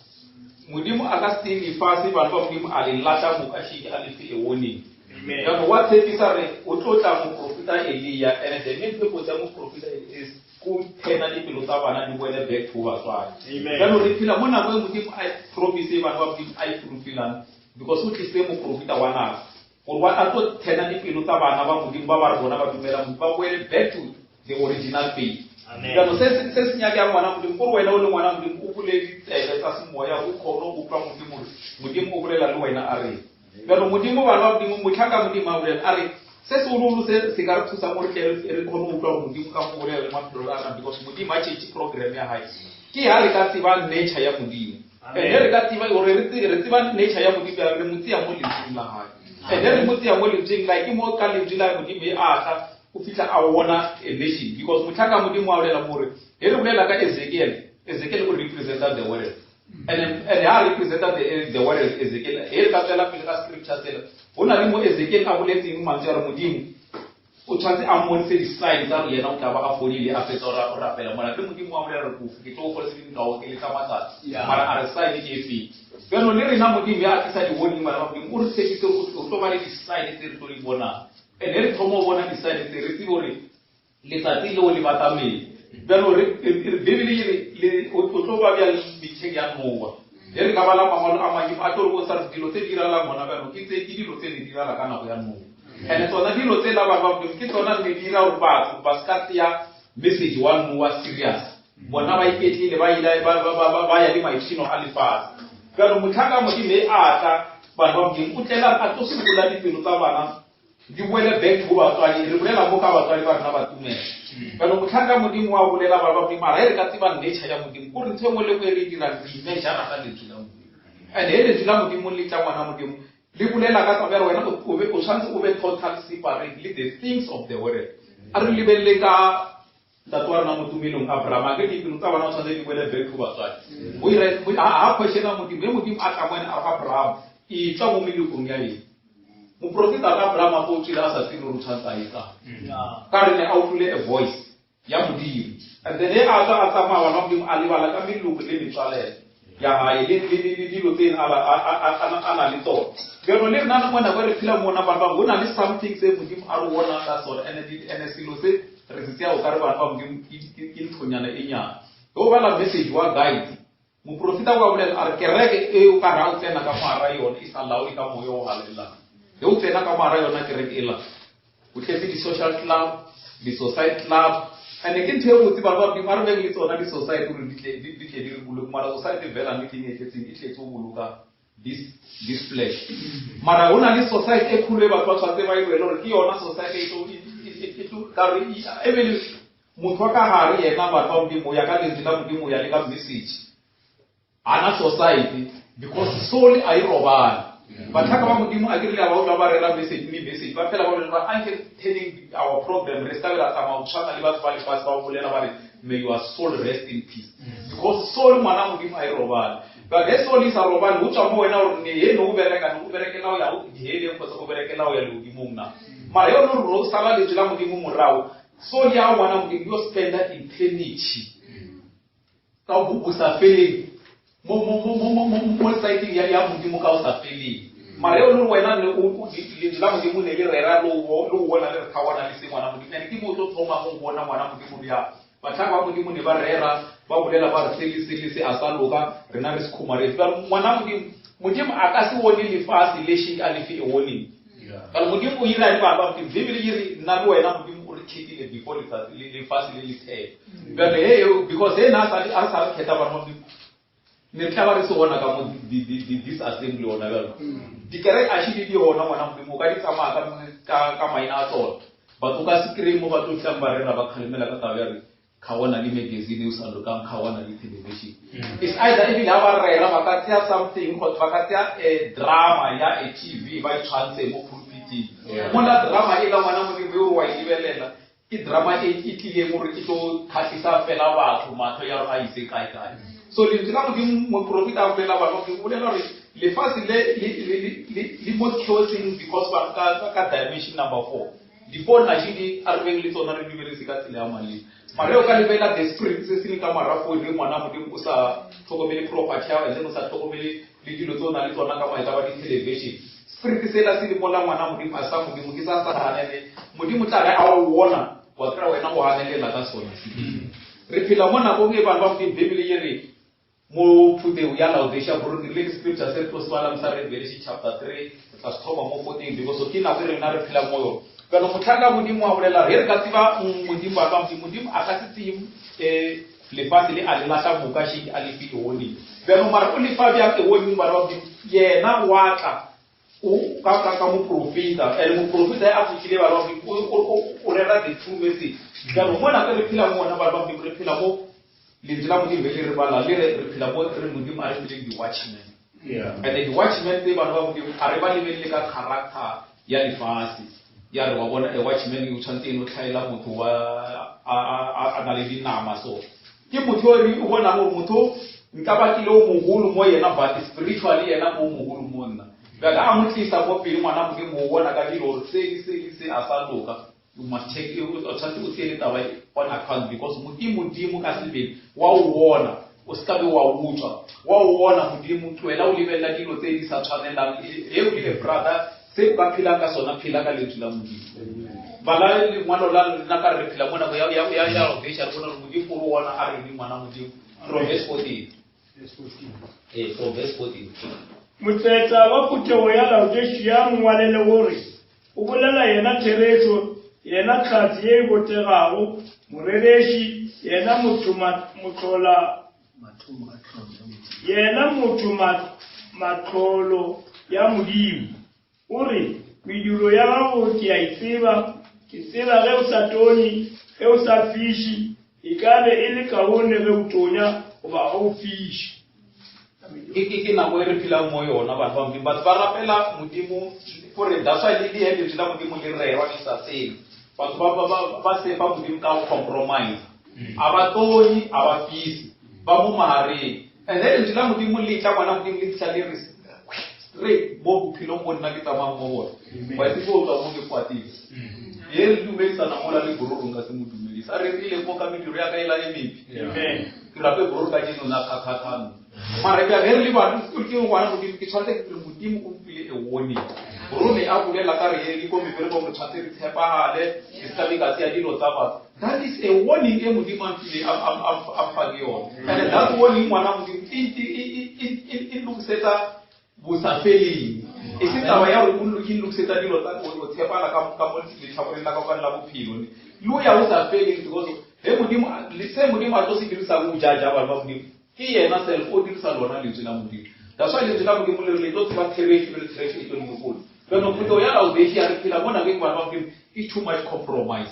Modimo a ka se tseye lefase batho ba Modimo a le lahla moka šedi a le fe a warning. Jaanong wa tshepisa re o tlo tla moprofeta Elia and the main purpose ya moprofeta is go turna dipelo tsa bana di boele back to batswadi. Jaanong re phela mo nako e Modimo a promise bana ba Modimo a e fulfillang because o tlisitse moprofeta wa nako gore wa a tlo turna dipelo tsa bana ba Modimo ba ba re bona ba dumela Modimo ba boele back to the original faith. Jaanong se se se nyakang ngwana Modimo gore wena o le ngwana Modimo o bule ditsebe tsa semoya o kgone go utlwa Modimo gore Modimo o bolela le wena a reng. Jaanong Modimo bana ba Modimo motlhaka Modimo a bolela a re se segologolo se se ka re thusang gore tle re kgone go utlwa gore Modimo ka mo bolela le maphelo a rena because Modimo a change program ya hae ke ha re ka tseba nature ya Modimo and re ka tseba gore re tseba nature ya Modimo ya re mo tseya mo lentsweng la hae and re mo tseya mo lentsweng la ke mo ka lentswe la Modimo e a tla o fitlha a bona a nation because motlhaka Modimo a bolela gore he re bolela ka Ezekiel Ezekiel o representa the world and and ha representa the the world Ezekiel he re ka tswela pele ka scripture sela go na le mo Ezekiel a boletseng mantswe a re Modimo o tshwanetse a mmontshe di-sign tsa gore yena o tla ba a fodile a fetsa o rapela mola ke Modimo wa bolela re kofi ke tlo go fodisa ka okeletsa matsatsi mara a re sign ke e feng jaanong le rena Modimo ya a tlisa di-warning bana ba Modimo o re tshepise o tlo ba le di-sign tse re tlo di bonang and he re thoma go bona di-sign tse re tsebe gore letsatsi leo le batamele bjalo re bibele e re o tlo ba bja metlheng ya Noa ge re ka bala mangwalo a mangwe a tlo re bontsha re dilo tse di diralang gona bjalo ke tse ke dilo tse ne di dirala ka nako ya Noa and tsona dilo tse la bana ba Modimo ke tsona ne di dira gore batho ba se ka tseya message wa Noa serious bona ba iketlile ba ile ba ya le maipshino a lefatshe bjalo motlhaka Modimo e a tla bana ba Modimo o tlela a tlo sokola dipelo tsa bana di boele back go batswadi re bolela mo ka batswadi ba rena ba tumelo bjalo motlhaka Modimo wa bolela ba ba Modimo mara e re ka tseba nature ya Modimo kore ntho e nngwe le nngwe e re e dirang re imeasure ka lentswe la Modimo and he lentswe la Modimo le tla ngwana Modimo le bolela ka taba ya gore wena o be o tshwanetse o be total separate le the things of the world a re lebelele ka ntate wa rena mo tumelong Abraham a ke dipelo tsa bana o tshwanetse di boele back to batswadi o ira ha questiona Modimo e Modimo a tla mo ena a re Abraham e tswa mo melokong ya eng moprofeta ka Abraham a fo tswile a sa tsebe gore o tshwanetse a etsang ka re ne a utlwile a voice ya Modimo and then he a tswa a tsamaya bana ba Modimo a lebala ka meloko le metswalelo ya gae le dilo tse a na le tsone bjalo le rena mo nako e re phela mona bana ba go na le something se Modimo a re bonang ka sone and selo se re se tseya o ka re bana ba Modimo ke nthonyana e nyane ge o bala message wa guide moprofeta wa bolela a re kereke e o ka ra o tsena ka mogara yone e sa laole ka moya o galelelang. Ge o tsena ka moara yona kereke ela, o tletse di-social club, di-society club, and ke ntho e botse batho ba Modimo, a re beng le tsona di-society gore di tle di tle di re boloke, mara society fela nnete e tletseng e tletse go boloka this this flesh. Mara go na le society e kgolo e batho ba tshwanetse ba e lwele gore ke yona society e tlo e tlo ka re e be le motho wa ka gare yena batho ba Modimo o ya ka lentswe la Modimo o ya le ka message. Ana society because soul a e robale. Batlhaka ba Modimo a ke rile a ba utlwa ba rera message mme message ba phela ba bolela ba anke turning our program re ska be ra tsamaya go tshwana le batho ba lefatshe ba bolela ba re may your soul rest in peace because soul ngwana Modimo a e robale. But ge soul e sa robale go tswa mo wena gore ne he ne o bereka ne o berekela o ya diheleng kgotsa o berekela o ya legodimong na. Mara he o le gore o sala lentswe la Modimo morago soul ya ngwana Modimo yo spenda eternity ka bo bo sa feleng mo mo mo mo mo mo mo saeteng ya ya Modimo ka o sa feleng. Mara eo le wena ne o o lentswe la Modimo ne le rera le o le o bona le re thawana le se ngwana Modimo. And ke mo o tlo thoma go bona ngwana Modimo bjang. Batlhaka ba Modimo ne ba rera ba bolela ba re se le se le se a sa loka rena re se kgomaretse. Ba re ngwana Modimo Modimo a ka se bone lefase le shi a le fe e warning. Ka re Modimo o ira eng bana ba Modimo? Bibele e re nna le wena Modimo o re khethile before letsatsi le lefase le le thea. Bjale he because he na a sa a sa re khetha bana ba Modimo ne re tla ba re se gona ka mo this assembly gona bjalo. Dikereke a shi di di gona ngwana Modimo o ka di tsamaya ka ka ka maina a tsona. But o ka se kry-e mo ba tlo tlang ba rera ba kgalemela ka taba ya re kha wana le magazine o sa lokang kha wana le television. It's either ebile ha ba rera ba ka tseya something kgotsa ba ka tseya a drama ya a TV ba e tshwantshe mo pulpiting. Mola drama e la ngwana Modimo yo wa e lebelela ke drama e e tlileng gore e tlo kgatlhisa fela batho matlho ya a ise kae kae. So lentswe la Modimo moprofeta a bolela batho ke bolela gore lefatshe le le le le le mo chaoseng because ba ka ka dimension number 4. Di-phone a di a re beng le tsona re di berekise ka tsela ya maleba. Mara o ka lebelela the spirit se se leng ka mara phone ngwana Modimo o sa tlhokomele property ya and then o sa tlhokomele le dilo tse o nang le tsona ka maeta ba di-television. Spirit sela se le mola ngwana Modimo a sa Modimo ke sa Satane Modimo tla re a o bona wa kry-a wena o ganelela ka sona. Re phela mo nakong e bana ba Modimo Bibele e re Mo phuthego ya Laodicea, bro, re dirile ke scripture se re tlo se balang sa Revelation chapter 3, re tla se thoma mo 14 because ke nako e rena re phelang mo yona. Bjalo mohlanka Modimo wa bolela re re ka tseba Modimo ba ka Modimo, Modimo a ka se tseye eh, lefase le a le lahla moka šedi a le fe warning. Bjalo mara o le fa bjang a warning bana ba Modimo? Yena wa tla o ka ka ka moprofeta and moprofeta a fihlile bana ba Modimo o o o rera the true message. Bjalo mo nako e re phelang mo yona bana ba Modimo re phela mo Lentswe la Modimo le re bala le re re phela mo re Modimo a re fileng di-watchmen. And di-watchmen tse bana ba Modimo a re ba lebelele ka character ya lefatshe. Ya re wa bona a watchman o tshwanetse eno tlhaela motho wa a a na le dinama so. Ke motho o re o bonang gore motho nka ba ke le o mogolo mo yena but spiritually yena o mogolo mo nna. Bjale a mo tlisa mo pele ngwana Modimo o bona ka dilo gore se le se le se a sa loka. You must check o tshwanetse o tseye taba e on account because modimo modimo ka sebele wa o bona o se ka be wa utswa wa o bona modimo tlohela o lebelela dilo tse di sa tshwanelang e o le brother se o ka phelang ka sona phela ka lentswe la modimo bala lengwalo la rena ka re phela mo nako ya ya ya ya Laodicea re bona gore modimo o re ona a re ngwana modimo from verse 14 ee from verse 14 Motseta wa phuthego ya Laodicea mo ngwalele gore, O bolela yena therešo, yena hlatse ye e botegago, morereši, yena motho mohlola, yena motho mahlolo ya Modimo. O re, Mediro ya gago ke a e tseba, ke tseba ge o sa tonye, ge o sa fiše, e ka be e le kaone ge o tonya goba ge o fiša. Ke ke ke nako e re phelang mo yona batho ba Modimo. Batho ba rapela Modimo gore that's why le le lentswe la Modimo le rerwa le sa tsene. Batho ba ba ba ba sepa Modimo ka go compromise. A ba tonye, a ba fise, ba mo mahareng. And then lentswe la Modimo le tla ngwana Modimo le tla le re straight mo bophelong bo nna ke tsamayang mo bona. Wa itse ko tswa mo ke kwatile. Ye re dumedisana mola le bororo nka se mo dumedise. A re rile mo ka mediro ya ka e la e mebe. Amen. Ke rape bororo ka jeno na kgakgathano. Mara bja ge re le batho ke ngwana Modimo ke tshwanetse ke re Modimo o mphile a warning. Bororo ne a bolela ka re ye le ko meberekong re tshwanetse re tshepagale ke se ka be ka tseya dilo tsa batho. That is a warning e Modimo a mphile a mfang yona. And that warning ngwana Modimo e e e e e lokisetsa bosafeleng. E se taba ya gore o ke lokisetsa dilo tsa o tshepala ka ka mo letlhakoreng la ka ka la bophelo ne. Le o ya o sa feleng because ge Modimo se Modimo a tlo se dirisang o jaja bana ba Modimo ke yena self o dirisa lona lentswe la Modimo. That's why lentswe la Modimo le re le tlo tseba therešo le therešo e tlo le lokolla. Jaanong phuthego ya Laodicea re phela mo nakong bana ba Modimo ke too much compromise.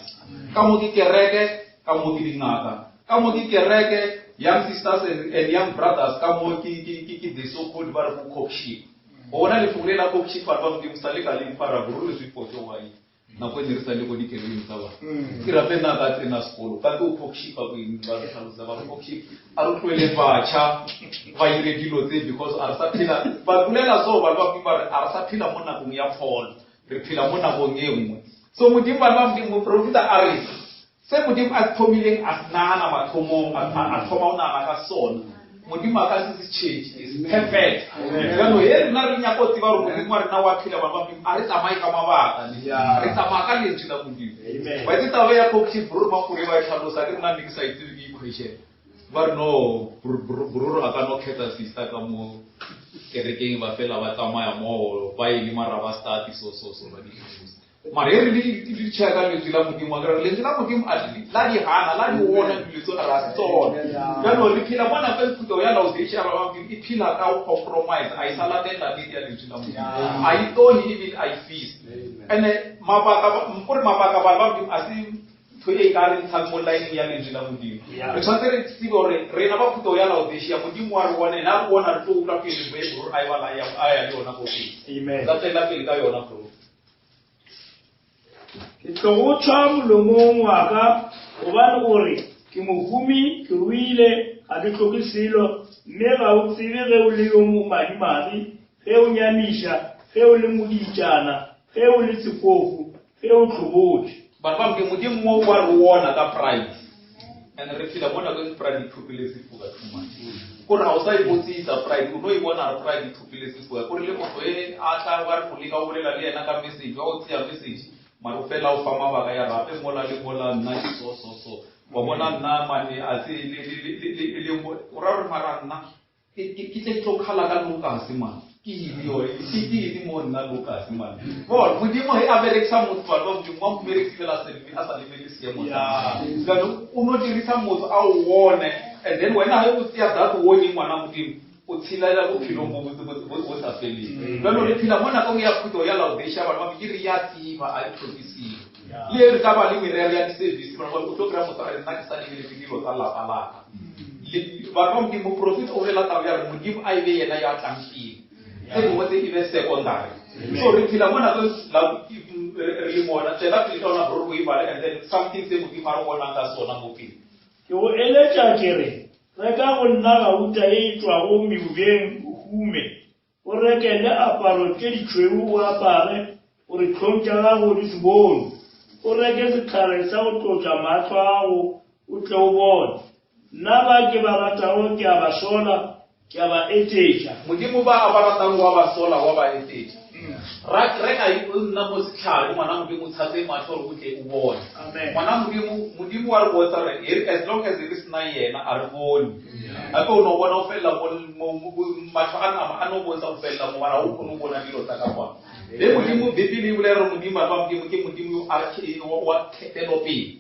Ka mo ke kereke, ka mo ke dingaka, ka mo ke kereke, young sisters and, and young brothers, ka mo ke ke ke ke the so called ba re bo courtship. O bona lefoko le la courtship bana ba Modimo sa le ka le ipara bro le swipoto wa e. Nako e ne re sa le ko dikerekeng tsa bana. Ke rape nna ka tsena sekolo ka ke o courtship ko eng ba re tlhalosa ba re courtship a re tlohele batjha ba ire dilo tse because a re sa phela ba bolela so bana ba Modimo ba re a re sa phela mo nakong ya pholo re phela mo nakong e nngwe so Modimo bana ba Modimo moprofeta a re se Modimo a se thomileng a se nagana mathomong a thoma o nagana ka sona Modimo a ka se se change is perfect jalo he rena re nyaka go tseba gore Modimo wa rena wa phela bana ba Modimo a re tsamaye ka mabaka ne re tsamaya ka lentswe la Modimo wa itse taba ya coaching bro mafore ba e tlhalosa ke rena ne ke sa itsebe ke equation ba re no broro a ka no kgetha sister ka mo kerekeng ba fela ba tsamaya mo ba e le mara ba start so so so ba di tlhalosa mara e re le checka lentswe la Modimo a kere lentswe la Modimo a la di hana la di ona dilo tse ra se tsona jaanong re phela mo nako e phuthego ya Laodicea ba Modimo e phela ka go compromise a e sa latelela nnete ya lentswe la Modimo a e tonye ebile a e fise ene mabaka kore mabaka bana ba Modimo a se ntho e ka re ntshang mo lineng ya lentswe la Modimo re tshwanetse re tsebe gore rena ba phuthego ya Laodicea Modimo wa re bona ena a re bona re tlo utlwa pele bo e bro a e bala a ya le yona ko pele ka tswela pele ka yona bro. Ke tlo go tshwa molomong wa ka, gobane o re, Ke mohumi, ke ruile, ga ke hloke selo, mme ga o tsebe ge o le yo madimabe, ge o nyamiša, ge o le modiitšana, ge o le sefofu, ge o hlobotše. Batho ba Modimo, Modimo wo wa re wona ka pride. And re phela mo nakong pride e thopile sefuba too much. Kore ga o sa ipotsisa pride, o no e bona re pride e thopile sefuba. Kore le motho e a tla ba re go leka o bolela le yena ka message, wa o tseya message, mara o fela o fa mabaka ya rape mola le mola nna ke so so so. Wa bona nna mane a se le le le le le o ra re mara nna Ke ke ke tle ke tlo khala ka Lucas man. Ke eng yo? Ke ke eng mo nna Lucas man? Bon, Modimo he a berekisa motho batho ba Modimo wa mo berekisela a sa a sa lebelele seemo sa gagwe. Jaanong o no dirisa motho a o wone and then wena he o tseya that warning ngwana Modimo o tshelela bophelong bo bo bo bo sa feleng. Jaanong re phela mo nakong ya phuthego ya Laodicea batho ba Modimo e re ya tseba a e tlhoke selo. Le re ka ba le merero ya di-service batho ba o tlo kry-a motho a re nna ke sa lebeletse dilo tsa lapa laka. Batho ba Modimo, moprofeta o bolela taba ya re Modimo a e be yena yo a tlang pele, tse dingwe tse e be secondary. So re phela mo nakong re le mona, tswela pele ka ona bro o e bale and then something se Modimo a re bonang ka sona mo pele. Ke go eletša ke re, reka go nna gauta ye e tšwago meubeng o hume, O reke le aparo tše ditšhweu o apare, gore hlong tša gago di se bonwe. O reke sehlare sa go tlotša mahlo a gago, o tle o bone. Nna ba ke ba ratago ke a ba sola, ke a ba etetša. Modimo ba a ba ratang wa ba sola, wa ba etetša. Ra reka o nna mo sehlare, ngwana Modimo, o tshase mahlo gore o tle o bone. Ngwana Modimo, Modimo wa re botsa gore as long as re sena yena a re bone. Gape o no bona o felela mo mahlo a nama a no bontsha go felela mo mara o kgone go bona dilo tsa ka kwa. Le Modimo Bibele e bolela gore Modimo batho ba Modimo ke Modimo yo a wa kgethelopele.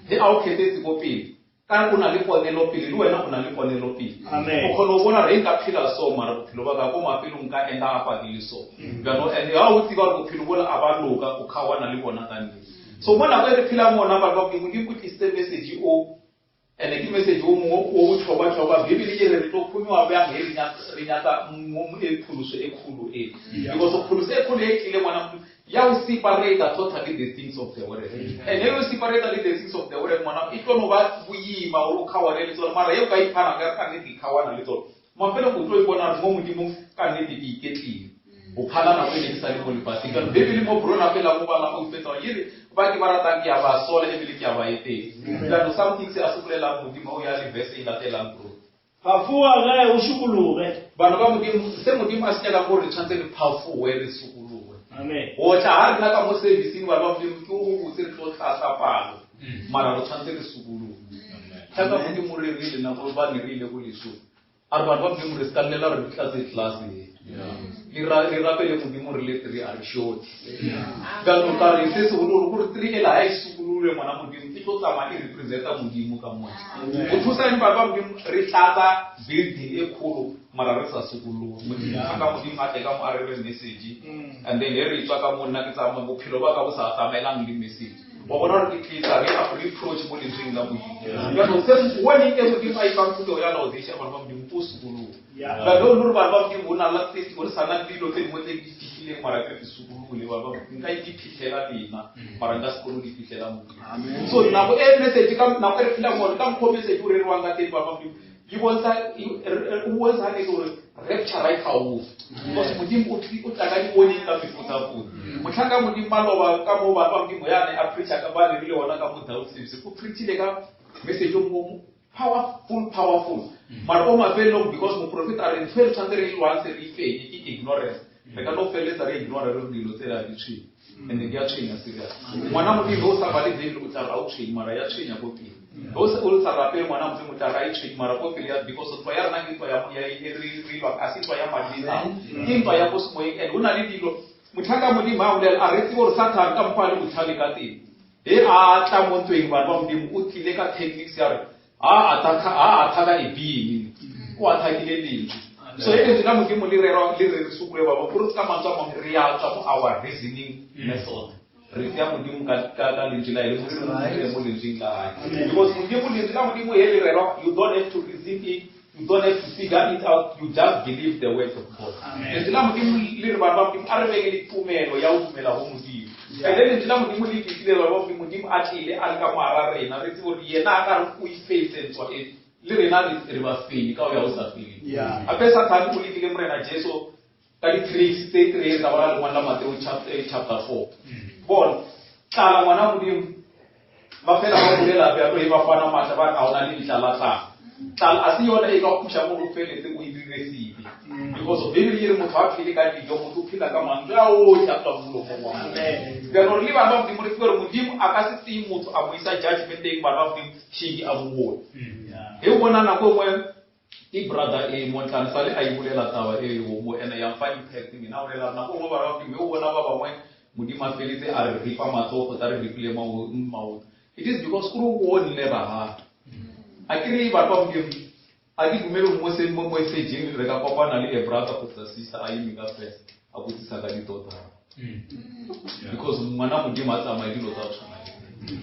Ge a o kgethetse ko pele ka o na le ponelopele le wena o na le ponelopele. O kgona go bona gore nka phela so mara bophelo ba ka ko mafelong ka enda apa ke le so. Jaanong and ga o tseba gore bophelo bola a ba loka o kgaoana le bona ka nnete. So mo nako e re phelang mona batho ba Modimo Modimo o tlisitse message o Ene ke message o mongwe o botlhokwa-tlhokwa. Bibele e re re tlo phonyoga bjang ge re nyaka pholoso e kgolo e. Because pholoso e kgolo e tlile ngwana Modimo ya go separate totally the things of the world. And e go separate le the things of the world ngwana e tlo no ba boima gore o kgaoane le tsone mara e o ka iphana ka ka nnete ikgaoana le tsone. Mafelong o tlo ipona gore mo Modimong ka nnete ke iketlile. Go phala nako e ne ke sa le mo lefatsheng. Ka Bibele mo brona fela mo bala o fetsa e re ba ke ba ratang ke a ba sola ebile ke a ba etela. Jaanong something se a se bolelang Modimo o ya le verse e latelang bro. Phafoga ge o sokologe. Bana ba Modimo, se Modimo a se nyakang gore re tshwanetse re phafoge re sokologe. Amen. Go tla ga rena ka mo serviceng bana ba Modimo ke go botse re tlo tlatsa palo. Mara re tshwanetse re sokologe. Thata Modimo re rile nako ba ne re ile go leso. A re batho ba Modimo re se ka llela gore re tlatse tlelase ye. Le ra- re rapele Modimo re le three a re short. Jaanong ka re se segolo gore three ela ga e sokololwe ngwana Modimo e tlo tsamaya e representa Modimo ka moya. Go thusa eng batho ba Modimo re tlatsa building e kgolo mara re sa sokologe. Modimo ka Modimo a tle ka mo a re re message and then he re tswa ka mo nna ke tsamaya bophelo ba ka bo sa tsamaelang le message. Wa bona gore ke tlisa re reproach mo lentsweng la Modimo. Jaanong se warning e Modimo a e fang phuthego ya Laodicea bana ba Modimo ko sokologe. Jaanong le gore bana ba Modimo o na la tse o sa na le dilo tse dingwe tse di fitlhileng mara ke sokolole ba ba nka iphitlhela lena mara nka se kgone go di fitlhela Modimo. So nako e message ka nako e re phelang gore ka mokgwa message o reriwang ka teng bana ba Modimo e bontsha o bontsha hantle gore rapture right gaufi because Modimo o tla ka di-warning ka mefutafuta. Motlhanka Modimo maloba ka mo bana ba Modimo ya ne a preacher ka ba lerile ona ka mo Daud o preachile ka message o mo powerful powerful mara ko mafelelong because moprofeta a re ntho e re tshwanetse re e lwantshe re ifenye ke ignorance re ka no feleletsa re ignore re re dilo tsela di tshwenye and di a tshwenya serious ngwana Modimo o sa bale Bible o tla re a o tshwenye mara ya tshwenya ko pele o sa o sa rapele ngwana Modimo o tla re a e tshwenye mara ko pele ya because ntwa ya rena ke ntwa ya ya e re re lwa a se ntwa ya madi le nama ke ntwa ya ko semoyeng and o na le dilo motlhanka Modimo a bolela a re tsebe gore Satan ka mokgwa a le botlhale ka teng he a tla mo ntweng bana ba Modimo o tlile ka techniques ya re a attack a attack a being o attackile lentswe so e lentswe la Modimo le rerwa le re re sokole ba ba gore ka mantswe a mangwe re ya tswa mo our reasoning method re tsaya Modimo ka ka ka lentswe la le Modimo re mo lentsweng la hae because Modimo lentswe la Modimo he le rerwa you don't have to reason it you don't have to figure it out you just believe the words of God lentswe la Modimo le re bana ba Modimo a re beng le tumelo ya go dumela go Modimo and then lentswe la Modimo le fitlhile bana ba Modimo Modimo a tlile a le ka mo hara rena re tsebe gore yena a ka re o ifetse ntwa e le rena re ba fenye ka go ya go sa feleng gape Satane o lekile Morena Jesu ka di-tricks tse kry ka bala lengwalo la Mateo chapter 4 bona tlala ngwana Modimo ba fela ba bolela bjalo e ba fana maatla ba re ga ona le ditlalatlala tlala a se yona e ka go thuša mo go feletse o e dire sebe because Bible e re motho a phele ka dijo motho o phela ka mantswe a otlhe a tswang molomong wa Modimo jaanong re le bana ba Modimo re tsebe gore Modimo a ka se tseye motho a mo isa judgmenteng bana ba Modimo shiki a mo bone he o bona nako e nngwe ke brother e montlane sale a e bolela taba e mo ene ya mfa impact mina a bolela nako nngwe bana ba Modimo o bona ba bangwe Modimo a feletse a re ripa matsogo kgotsa re ripile maoto it is because kore o bonne rahato a ke re batho ba Modimo a ke dumele mo se mo messageng re ka kopana le a brother kgotsa sister a eme ka first a botsisa ka di-daughter because ngwana Modimo a tsamaye dilo tsa tshwana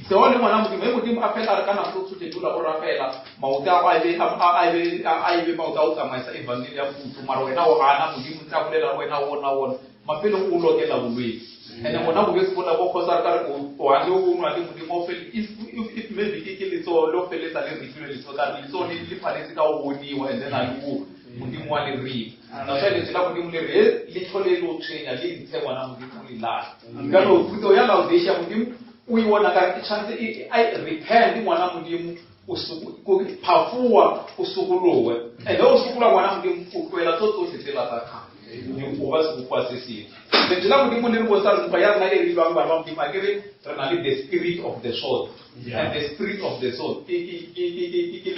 seo le ngwana Modimo e Modimo a fela re ka nako tsotlhe dula o rapela maoto a ebe a ebe maoto a o tsamaisa evangeli ya khutso mara wena o gana Modimo ntse a bolela le wena ona ona mafelong o lokela bolwetse and gona bolwetse bona bo kgotsa re ka re o hane o nwa le Modimo o fele if if maybe ke ke letsogo le o feletsa le ripilwe letsogo ka re letsogo le le paletse ka o boniwa and then a le o Modimo wa le ripa that's why lentswe la Modimo le re he leitlho le le o tshwenya le ntshe ngwana Modimo o le latlhe jalo phuthego ya Laodicea Modimo o e bona ka e tshwanetse a repent ngwana Modimo o phafoa o sokolowe and o sokola ngwana Modimo o tlohela tso tsotlhe tsela tsa kgale o ba sebopiwa se sengwe lentswe la Modimo le re bontsha re ntwa ya rena e re ilwang bana ba Modimo a ke re re na le the spirit of the sword and the spirit of the sword ke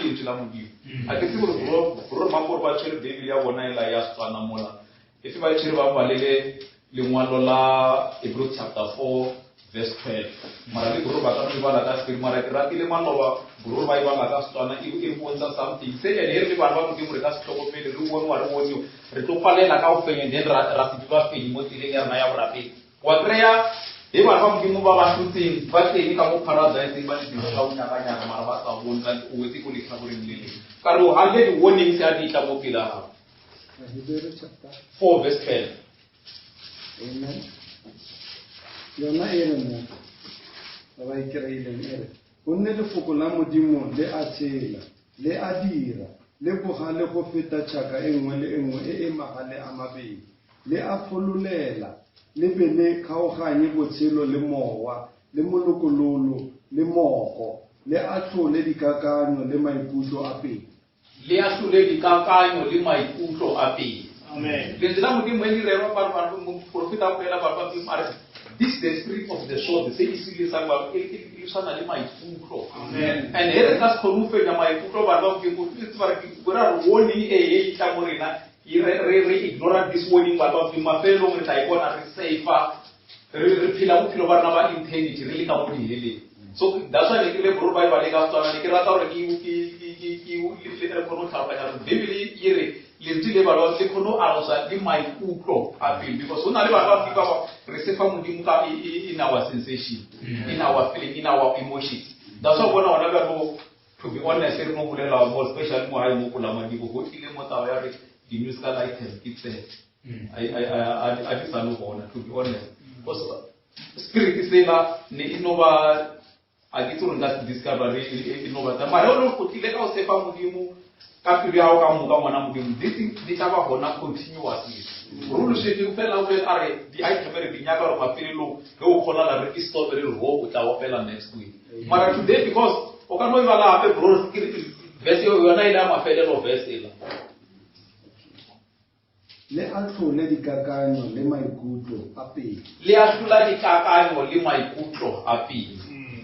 lentswe la Modimo a ke tsebe gore bro mangore ba tshwere Bible ya bona ela ya Setswana mola e fe ba tshwere ba balele lengwalo la Hebrews chapter 4 verse 12 mara le bro ba ka no e bala ka Sepedi mara ke ratile maloba bro ba e bala ka Setswana e e bontsha something se ene e re le bana ba Modimo re ka se tlhokomele re boniwa re boniwa re tlo palela ka go fenya then ra se be ba fenye mo tseleng ya rena ya borapedi wa kry-a he bana ba Modimo ba ba hlotseng ba teng ka mo paradiseng ba le dilo ka o nyakanyaka mara ba sa bone ka o wetse ko letlhakoreng le leng ka re o hantle di-warnings a di tla mo pele ga gago 4 verse 12 Amen. Yona e re mo ba ba e kry-ileng e re gonne lefoko la Modimo le a tshela le a dira le bogale go feta tšhaka e nngwe le e nngwe e e magale a mabedi le a fololela le be le kgaoganye botshelo le mowa le molokololo le moko le atlhole dikakanyo le maikutlo a pelo. Le ahlole dikakanyo le maikutlo a pelo. Lentswe la Modimo e le rerwa ba moprofeta a bolela ba ba Modimo a re This the spirit of the sword se e se ile sa ba e e swana le maikutlo. And he re ka se kgone go fenya maikutlo bana ba Modimo e tseba re ke ra re warning e e tla mo rena e re re re ignore this warning bana ba Modimo mafelelong re tla ipona re safer re re phela bophelo ba rena ba eternity re le ka mo diheleng. So that's why ne ke le bro ba e bale ka Setswana ne ke rata gore ke ke ke ke ke re kgone go tlhaloganya gore Bibele e re lentswe le balwa le kgone go arosa le maikutlo a pele because go na le batho ba ba ba re sefa modimo ka in our sensation in our feeling in our emotions that's why bona gona bjalo to be honest re no bolela mo especially mo gae mo kolamadibo go tlile mo taba ya re di-musical items ke tse a di sa le gona to be honest because spirit sela ne e no ba a ke itse gore nka se discover re e no ba mara o go tlile ka go sefa modimo ka pelo ya gago ka moka ngwana modimo this thing di tla ba gona continuously rolo shete o fela o a re di-item re di nyaka gore mafelelong ge o kgonala re ke stop re re ho o tla opela next week mara today because o ka no e bala gape bro verse yona e le ya mafelelo verse ela Le ahlole dikakanyo le maikutlo a pelo. Le ahlola dikakanyo le maikutlo a pelo.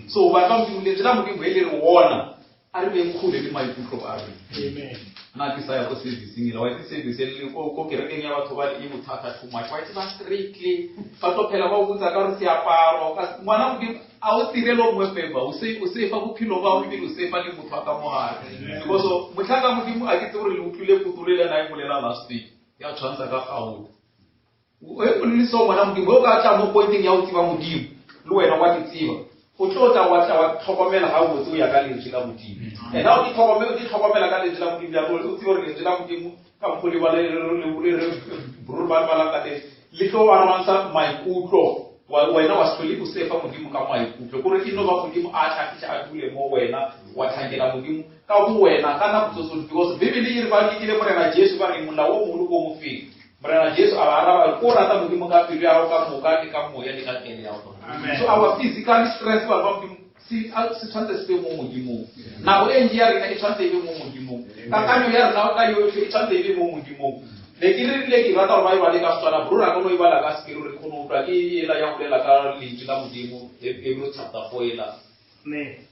So ba ka Modimo lentswe la Modimo e le re wona a re beng kgole le maikutlo a rena. Amen. Nna ke sa ya ko serviceng ela wa itse service e ko ko kerekeng ya batho ba e bothata too much wa itse ba strictly ba tlo phela ba o botsa ka re seaparo ka ngwana Modimo a o tirele o mongwe favor o se o sefa bophelo ba ebile o sefa le motho a ka mogare because motlhaka modimo a ke tse gore le utlwile kotolo le ena e bolela last week ya tshwantsha ka gauta e bolele seo ngwana modimo o ka tla mo pointeng ya go tseba modimo le wena wa ke tseba o tlo tla wa tla wa tlhokomela ga botse o ya ka lentswe la modimo and ha o ditlhokomela o ditlhokomela ka lentswe la modimo jalo o tsebe gore lentswe la modimo ka mokgwa le ba le le le ba balang ka teng le tlo wa lwantsha maikutlo wena wa se tlhole o sefa modimo ka maikutlo kore e no ba modimo a tlhagisa a dule mo wena wa tlhankela modimo ka bo wena ka nako tso tsotlhe because bibele e re ba lekile morena jesu ba re molao o mogolo ko mofeng morena jesu a ba araba ko rata modimo ka pelo ya gago ka moka le ka moya le ka kele ya gago so our physical strength ba ba modimo se se tshwanetse se be mo modimong nako e ntsi ya rena e tshwanetse e be mo modimong kakanyo ya rena ka yotlhe e tshwanetse e be mo modimong ne ke rile ke rata gore ba e bale ka setswana bro ra kono e bala ka sekere re kgone utlwa ke ela ya bolela ka lentswe la modimo Hebrew chapter 4 ela Amen.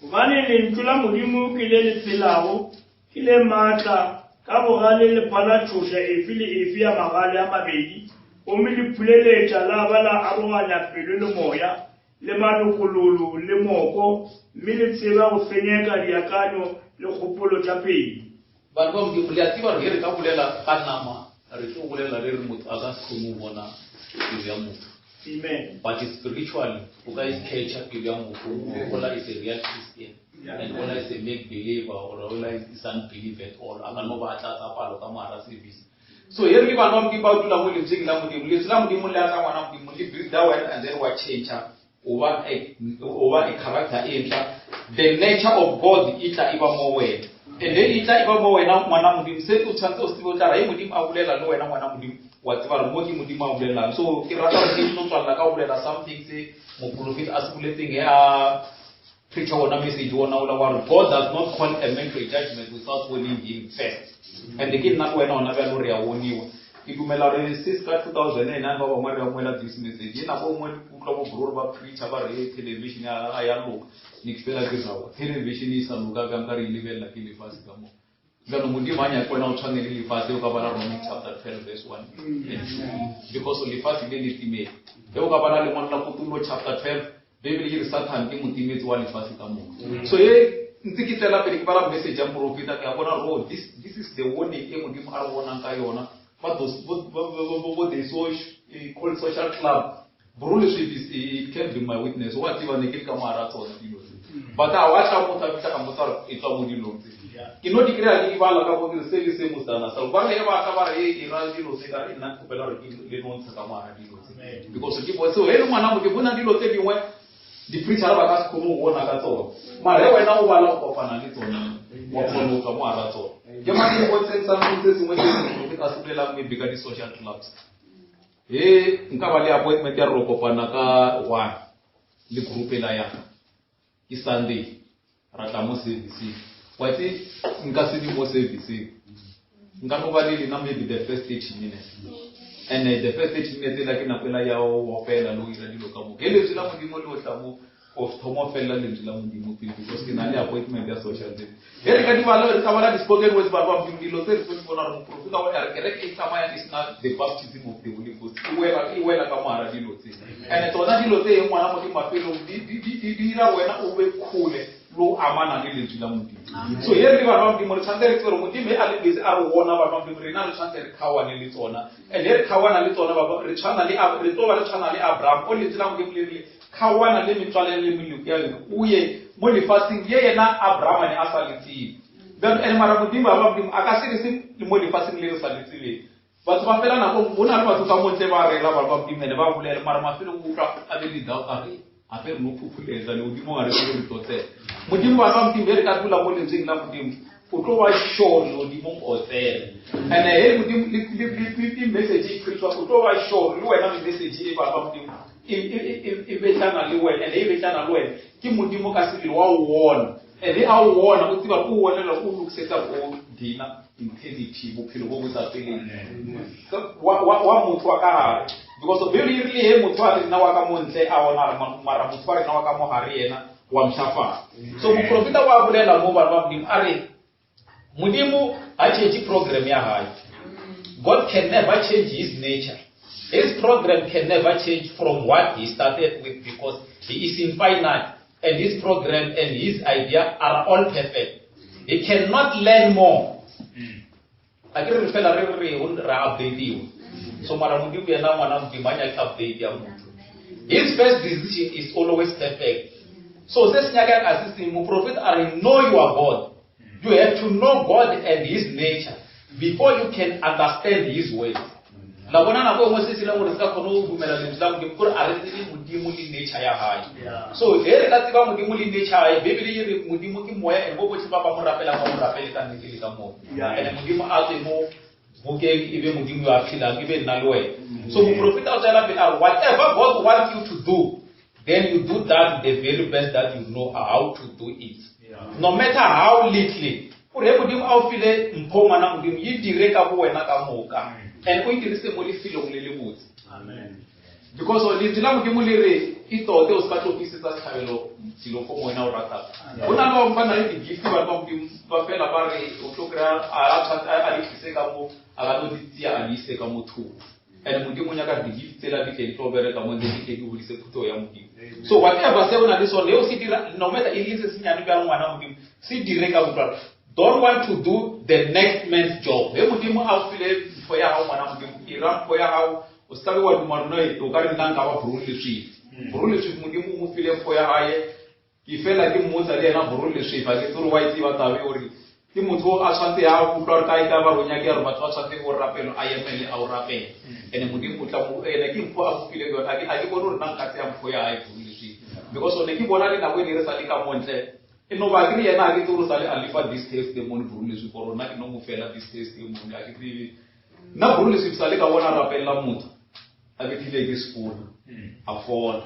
Gobane lentšu la Modimo ke le le phelago, ke le maatla, ka bogale le phala tšhoša efe le efe ya magale a mabedi, gomme le phuleletša la ba la aroganya pelo le moya, le malokololo le moko, mme le tseba go fenyeka diakanyo le kgopolo tša pelo. Bana ba Modimo, le a tseba gore ge re ka bolela ka nama, re tlo bolela re re motho a ka se kgone go bona pelo ya motho. Amen. But spiritually, o ka e catcha pelo ya motho, ola is a real Christian, and ola is a make believer, or ola is unbelief at all. A ka no ba a tlatsa palo ka mogara service. So he re le bana ba Modimo ba dula mo lentsweng la Modimo, lentswe la Modimo le a tla ngwana Modimo, le builda wena and then wa change o ba a o ba a character e ntšha. The nature of God e tla e ba mo wena. And then e tla e ba mo wena ngwana Modimo, se o tshwanetse o se tsebe o tla re, Modimo a bolela le wena ngwana Modimo, wa tseba gore mo ke Modimo a bolelang. So ke rata gore ke tlo tswalela ka go bolela something se moprofeta a se boletseng he a preacher wona message wona ola wa re God does not call a man to a judgment without warning him first. And ke nna le wena ona bjalo re a warniwa. Ke dumela gore since ka 2009 ba bangwe re amoela this message. E nako nngwe ke utlwa bo bro ba preacher ba re television ya ya loka. Ne ke fela ke rawa. Television e sa loka ka nka re e lebelela ke lefatshe ka mo. Jaanong Modimo a nyake wena o tshwane le lefatshe o ka bala Romans chapter 12 verse 1 and 2 because lefatshe le le timele. Ge o ka bala lengwalo la Kutullo chapter 12 Bibele e re Satan ke motimetsi wa lefatshe ka moka. So e ntse ke tswela pele ke bala message ya moprofeta ke a bona gore oh, this, this is the warning e modimo a re bonang ka yona ba those bo bo bo the social called social club bro leswi is it can be my witness wa tseba ne ke le ka mogara tsona dilo tse but a wa tla motho a fitlha ka motsa gore e tswa mo dilong tse ke no di kry-a ke di bala ka bo ke re se le se mosana sa ba re ba ka ba re e ra dilo tse ka re nna kgopela gore ke le no ntsha ka mogara dilo tse because ke bo so e le ngwana mo ke bona dilo tse dingwe di-preacher ba ka se kgone go bona ka tsona mara ge wena o bala go kopana le tsona wa kgona go tswa mo gara tsona ke mang ke bontsheng something se sengwe se sengwe ke se bolelang maybe ka di-social clubs he nka ba le appointment ya re kopana ka one le group ela ya ke Sunday ra tla mo serviceng wa itse nka se be mo serviceng nka no ba le lena maybe the first 30 minutes. And the first 30 minutes ela ke nako ela ya go opela le go dira dilo ka moka. Ge lentswe la Modimo le o tla mo o thoma o felela lentswe la Modimo pele because ke na le appointment ya social service. Ge re ka di bala re ka bala di-spoken words batho ba Modimo dilo tse re tlo di bona gore moprofeta o a re kereke e tsamaya e sena the baptism of the Holy Ghost e wela e wela ka mogara dilo tse. And tsona dilo tse ngwana Modimo mafelong di di di di dira wena o be kgole le go amana le lentswe la Modimo. So he re le bana ba Modimo re tshwanetse re tsebe gore Modimo he a le busy a re bona bana ba Modimo rena re tshwanetse re kgaoane le tsona. And he re kgaoana le tsona ba re tshwana le re tlo ba re tshwana le Abraham o lentswe la Modimo le rile kgaoana le metswale le meloko ya yone o ye mo lefatsheng ye yena Abraham ne a sa le tsebe. Bjalo ene mara Modimo ba Modimo a ka se re se mo lefatsheng le re sa le tsebeng. Batho ba fela nako go na le batho ka montle ba rera ba ba Modimo ene ba bolela mara mafelong o utlwa a be le doubt a re gape re no phuphuletsa legodimo ga re tsebe re tlo tsena. Modimo ba ba Modimo ge re ka dula mo lentsweng la Modimo o tlo ba sure legodimong o tsena. And he Modimo le message e preachwa o tlo ba sure le wena message e ba ba Modimo e betlana le wena and e betlana le wena ke Modimo ka sebele wa o bona. And a o bona o tseba o bonela o lokisetsa o dina eternity bophelo bo bo sa feleng wa motho wa ka gare because Bible e rile he motho a rena wa ka mo ntle a ona re mara motho wa rena wa ka mo gare yena wa mshafala. So moprofeta wa bolela mo bana ba Modimo a re Modimo ha change program ya hae. God can never change his nature. His program can never change from what he started with because he is infinite and his program and his idea are all perfect. He cannot learn more. A ke re fela re re re updateiwa. So mara Modimo yena ngwana Modimo a nyake update ya motho. His first decision is always perfect. So se se nyakang a se seng moprofeta a re know your God. You have to know God and his nature before you can understand his ways. La bona nako e nngwe se se leng gore se ka kgone go dumela lentswe la Modimo kore a re tsebe Modimo le nature ya hae. So ge re ka tseba Modimo le nature ya hae, Bibele e re Modimo ke moya and bo botlhe ba ba mo rapelang ba mo rapele ka nnete le ka moya. And Modimo a tswe mo bukeng e be Modimo yo a phelang e be nna le wena. So moprofeta o tswela pele a re whatever God wants you to do, then you do that the very best that you know how to do it. No matter how little. O re Modimo a o file mpho ngwana Modimo e dire ka bo wena ka moka. And o e dirise mo lefelong le le botse. Because lentswe la Modimo le re e tote o se ka tlo fisetsa setlhabelo selo go wena o ratang. Go na le ba bangwe ba na le di-gift bana ba Modimo ba fela ba re o tlo kry-a a di tlise ka mo a ka no di tseya a di ise ka mo thoko. And Modimo o nyaka di-gift tsela di tle di tlo bereka mo ntse di tle di godise phuthego ya Modimo. So whatever se o na le sone o se dira no matter e le se senyane bjang ngwana Modimo se dire ka botlalo. Don't want to do the next man's job. He Modimo a o file mpho ya gago ngwana Modimo, ira mpho ya gago o se ka be wa duma rona o ka re nna nka ba Bro Leswifi. Bro Leswifi Modimo o mo file mpho ya gae ke fela ke mmotsa le yena Bro Leswifi a ke tsore wa e tseba tabe gore ke motho a tshwanetse ya utlwa gore kae ka ba re o nyake gore batho ba tshwanetse go rapelo a emele a o rapele. And Modimo o tla mo ene ke mpho a mo file yona a ke bone gore nna nka tseya mpho ya hae Bro Leswifi. Because one ke bona le nako e ne re sa le ka montle e no ba ke re yena a ke tsebe gore sa le a lefa this testimony Bro Leswifi or nna ke no mo fela this testimony a ke tsebe. Nna Bro Leswifi sa le ka bona rapelela motho a bethile ke sekolo a fola.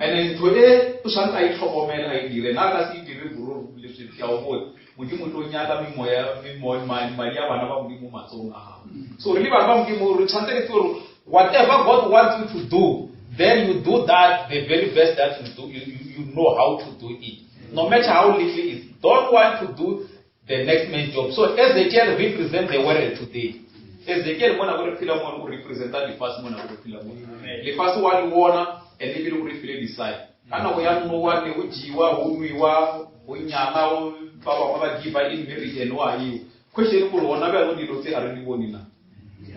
And ntho e o tshwanetse a itlhokomele a e dire nna a ka se e dire Bro Leswifi ke a o botsa Modimo o tlo nyaka memoya madi a bana ba Modimo matsogong a gago. So re le bana ba Modimo re tshwanetse re tsebe gore whatever God wants you to do, then you do that the very best that you do, you know how to do it. No matter how little it is. Don't want to do the next man's job. So Ezekiel represents the world today. Ezekiel mona go re phela mo o representa lefatshe mona go re phela mo. Lefatshe wa le bona and ebile o re file design. Ka nako ya Noah ne go jewa, go nwewa, go nyala, ba bangwe ba give in marriage and wa eo. Question gore gona bjalo dilo tse a re di bone na.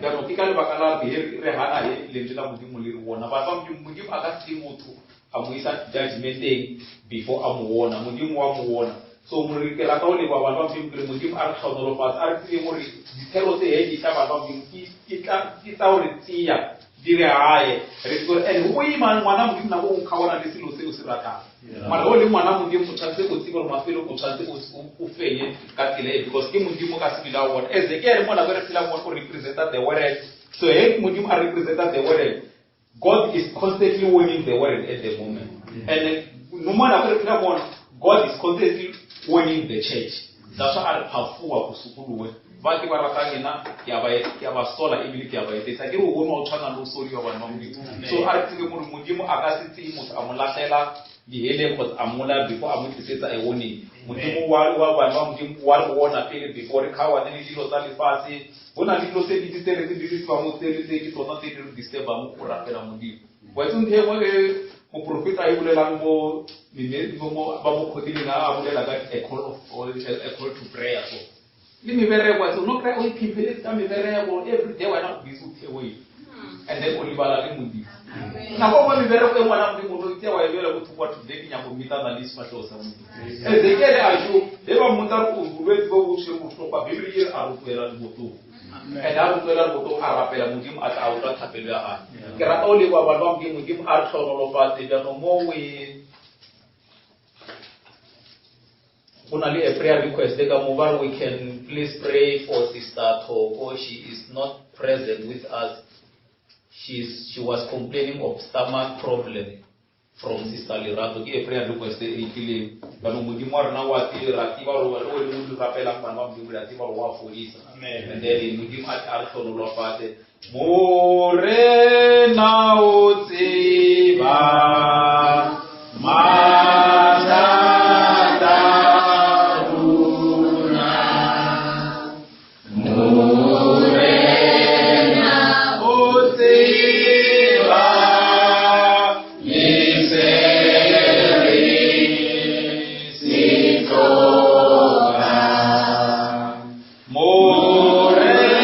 Jaanong ke ka lebaka la re re hana he lentswe la Modimo le re bona. Bana ba Modimo, Modimo a ka se motho a mo isa judgmenteng before a mo bona. Modimo wa mo bona. So more ke rata go leboga bana ba Modimo ke re Modimo a re tlhonolofatse a re tsebe gore dithero tse he di tla bana ba Modimo ke tsa gore tseya di re hae re tsebe and go ima ngwana Modimo nako o kgaoana le selo se o se ratang. Mara o le ngwana Modimo o tshwanetse o tsebe gore mafelo o tshwanetse o fenye ka tsela e because ke Modimo ka sebele a bona. Ezekiel mo nako e re phelang mo o representa the word. So he Modimo a representa the word, God is constantly warning the world at the moment. And no matter what re phela God is constantly warning the church. That's why a re phafowa go sokolowe. Ba ke ba ratang ena ke a ba ke a ba sola ebile ke a ba etetsa. Ke re o bone wa o tshwana le o sodiwa bana ba Modimo. So a re tsebe gore Modimo a ka se tseye motho a mo lahlela diheleng kgotsa a mmolaya before a mo tlisetsa a warning. Modimo wa wa bana ba Modimo wa re warna pele before re kgaohane le dilo tsa lefatshe. Go na le dilo tse dintsi tse re di dirisiwang tse le tse ke tsona tse di re disturbang go rapela Modimo. Wa itse ntho e nngwe e moprofeta a e bolelang mo mo ba mo kgotileng a bolela ka a call of a call to prayer so le mebereko wa no kry o iphimpheletse ka mebereko every day wena o busy o theoile and then o lebala le Modimo. Nako nngwe mebereko e ngwana Modimo o no itse wa e beela ko thoko wa today ke nyako meetana le sefatlhego sa Modimo. Ezekiel a jo he ba mmotsa re o bolwetse bo bo tshwere bohlokwa Bibele e re a rotloela lebotong. And a rotloela lebotong a rapela Modimo a tla a utlwa thapelo ya gagwe. Ke rata o leboha bana ba Modimo Modimo a re tlhonolofatse jaanong mo we go na le a prayer request ka mo ba re we can please pray for sister Thoko she is not present with us she's, she was complaining of stomach problem from sister Lerato ke a prayer request e tlileng jaanong modimo wa rena wa ra tseba gore re wele o rapelang bana ba modimo re a tseba gore wa fodisa and then modimo a a re tlhonolofatse Morena o tseba mathata a rona. Morena o tseba le se re se hlokang. Morena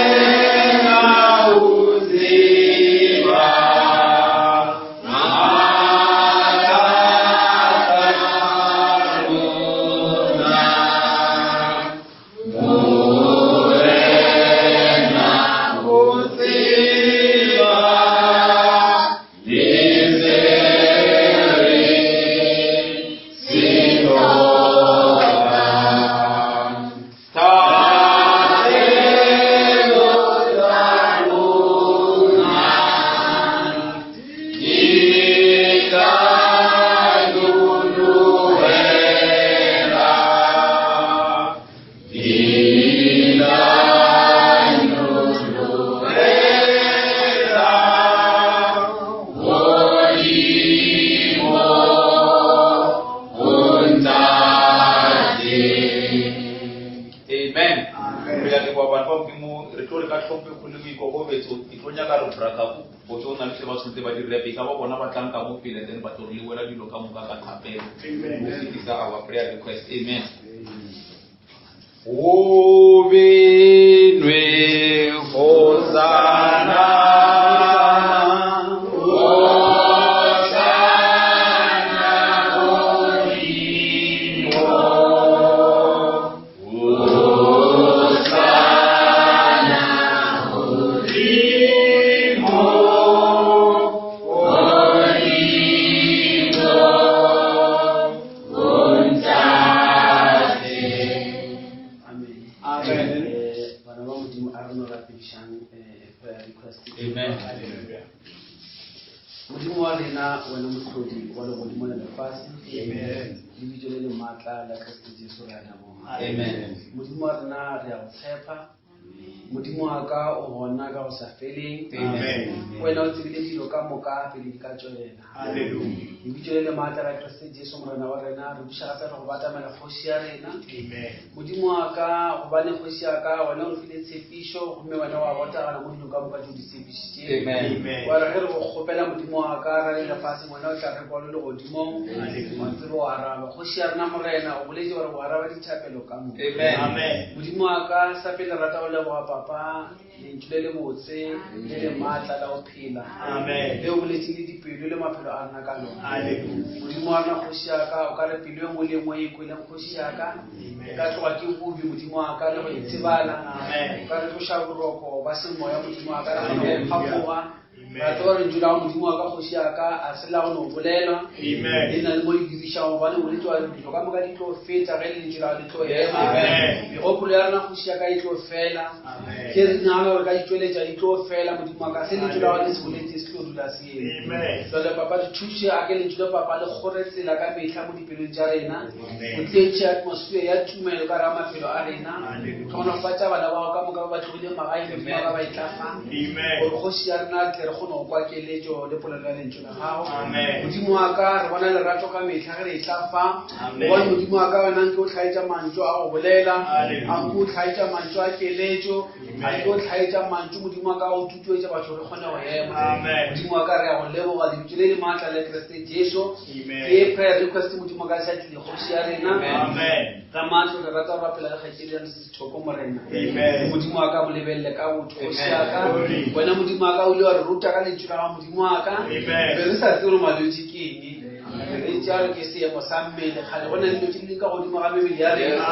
o tseba mathata a rona. Morena o tseba le se re se hlokang. Thapelo tsa rona di ka nyoloela, di ka nyoloela godimo go Ntate. Amen. Re a leboha bana ba Modimo re tlo re ka tlhompho e kgolo le boikokobetso ke tlo nyaka re braka botse o na le se ba tshwanetse ba di repe ka ba bona ba tlang ka mo pele then ba tlo re lewela dilo ka moka ka thapelo go fetisa our prayer request amen o benwe hosana Hosana godimo. Hosana godimo, godimo, go Ntate. Amen. Amen. Bana ba Modimo a re no rapedišang prayer request. Amen. Modimo wa rena wena mohlodi wa legodimo le lefase. Amen. Lebitso le le maatla la Kriste Jesu re a leboga. Amen. Modimo wa rena re a go tshepa. Modimo wa ka o gona ka go sa feleng. Amen. Wena o tsebile dilo ka moka pele di ka tšwelela. Hallelujah. Lebitso le le maatla la Kriste Jesu morena wa rena re buša gape re go batamela kgoši ya rena. Amen. Modimo wa ka gobane kgoši ya ka wena o re file tshepišo gomme wena wa botagala mo dilo ka moka tse o di tshepišitšeng. Amen. Amen. Wa re ge re go kgopela modimo wa ka ra le lefaseng wena o tla re kwa le legodimong Hallelujah. wa tsebe wa araba kgoši ya rena morena o boletse gore o araba dithapelo ka moka. Amen. Amen. Modimo wa ka sa pele rata go leboga papa lentšu le le botse le le maatla la go phela Amen. le o boletse le dipelo le maphelo a rena ka lona. Hallelujah. Modimo wa rena kgoši ya ka o ka re pelo e nngwe le e nngwe e kweleng kgoši ya ka e ka tloga ke bobi modimo wa ka le go itsebala Amen. o ka re tloša boroko ba semoya modimo wa ka re kgona go phafoga Amen. Ra tseba lentšu la gago Modimo wa ka kgoši ya ka a se la go no bolelwa. Le na le mo le dirišago gobane o boletše wa re dilo ka moka di tlo feta ge lentšu la gago le tlo ema. Megopolo ya rena kgoši ya ka e tlo fela. Tše re nagana gore ka di tšweletša di tlo fela Modimo wa ka. Se lentšu la gago le se boletše se tlo dula se eme. Jwale papa re thuše a ke lentšu la papa le kgore tsela ka mehla mo dipelong tša rena. O tletše atmosphere ya tumelo ka ra mafelo a rena. Hlogonofatša bana bao ka moka ba ba tlogileng magaeng Modimo wa ka ba etla fa. Gore kgoši ya rena re tle re kgone go kwa keletšo le polelo ya lentšu la gago. Modimo wa ka re bona lerato ka mehla ge re etla fa. Gobane Modimo wa ka wena nke o hlaetša mantšu a go bolela, a nke o hlaetša mantšu a keletšo, a nke o hlaetša mantšu Modimo wa ka go tutuetša batho re kgone go ema. Modimo wa ka re a go leboga lebitso le le maatla le Kriste Jesu. Ke prayer request Modimo ka sa tlile kgoši ya rena. Ramatlo re rata go rapela le kgaetšedi ya Mrs. Thoko Morena. Modimo wa ka mo lebelele ka botho kgoši ya ka. Wena Modimo wa ka o ile wa re ruta ka lentšu la gago Modimo wa ka. Be re sa tsebe gore malwetši ke eng. Re tšea gore ke seemo sa mmele kgale go na le dilo tše di leng ka godimo ga mebele ya rena.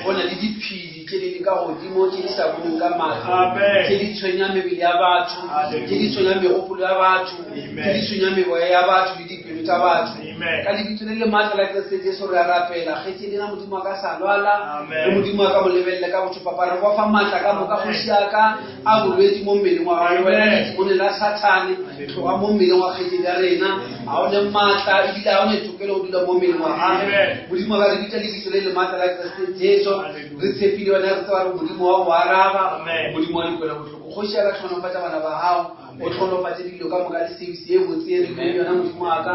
Go na le diphedi tše di leng ka godimo tše di sa boneng ka mahlo tše di tshwenyang mebele ya batho tše di tshwenyang megopolo ya batho tše di tshwenyang meboya ya batho le dipelo tša batho. Ka lebitso le le maatla la Kriste Jesu re a rapela. Kgaetšedi ena Modimo a ka sa lwala le Modimo a ka mo lebelele ka botho papa re bofa maatla ka moka kgoši ya ka a bolwetši mo mmeleng wa gagwe wena ledimone la Sathane tloga mo mmeleng wa kgaetšedi ya rena ga o ne maatla ebile ga o ne tokelo go dula mo mmeleng wa gagwe Modimo a ka re bitša lebitso le le maatla la Kriste Jesu re tshepile wena re tseba gore Modimo wa go araba Modimo wa dikwela bohloko kgoši ya ka hlonofatša bana ba gago o hlonofatše dilo ka moka le service ye botse ye re bileng yona Modimo wa ka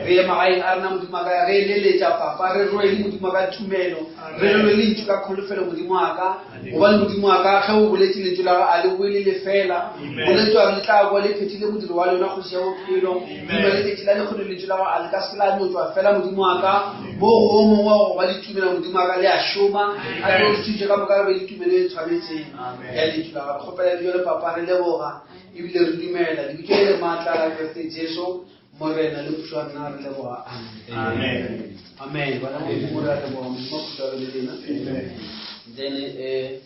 re ye magaeng a rena Modimo wa ka re eleletša papa re rwele Modimo wa ka tumelo re rwele lentšu ka kholofelo Modimo wa ka gobane Modimo wa ka ge o boletše lentšu la gago a le boele lefela boletše wa re le tla boa le phethile modiro wa lona kgoši ya bophelo duma letšatši la lekgono lentšu la gago a le ka se la no tšwa fela Modimo wa ka mo go o mongwe wa go ba le tumelo Modimo wa ka le a šoma a tlo re thuše ka moka re be le tumelo e tshwanetseng ya lentšu la gago re kgopela dijo le papa re leboga ebile re dumela lebitso le le maatla la Kriste Jesu Morena le mmušo wa rena re leboga amen amen bana ba Modimo re a leboga Modimo a khutšo a be le lena then eh.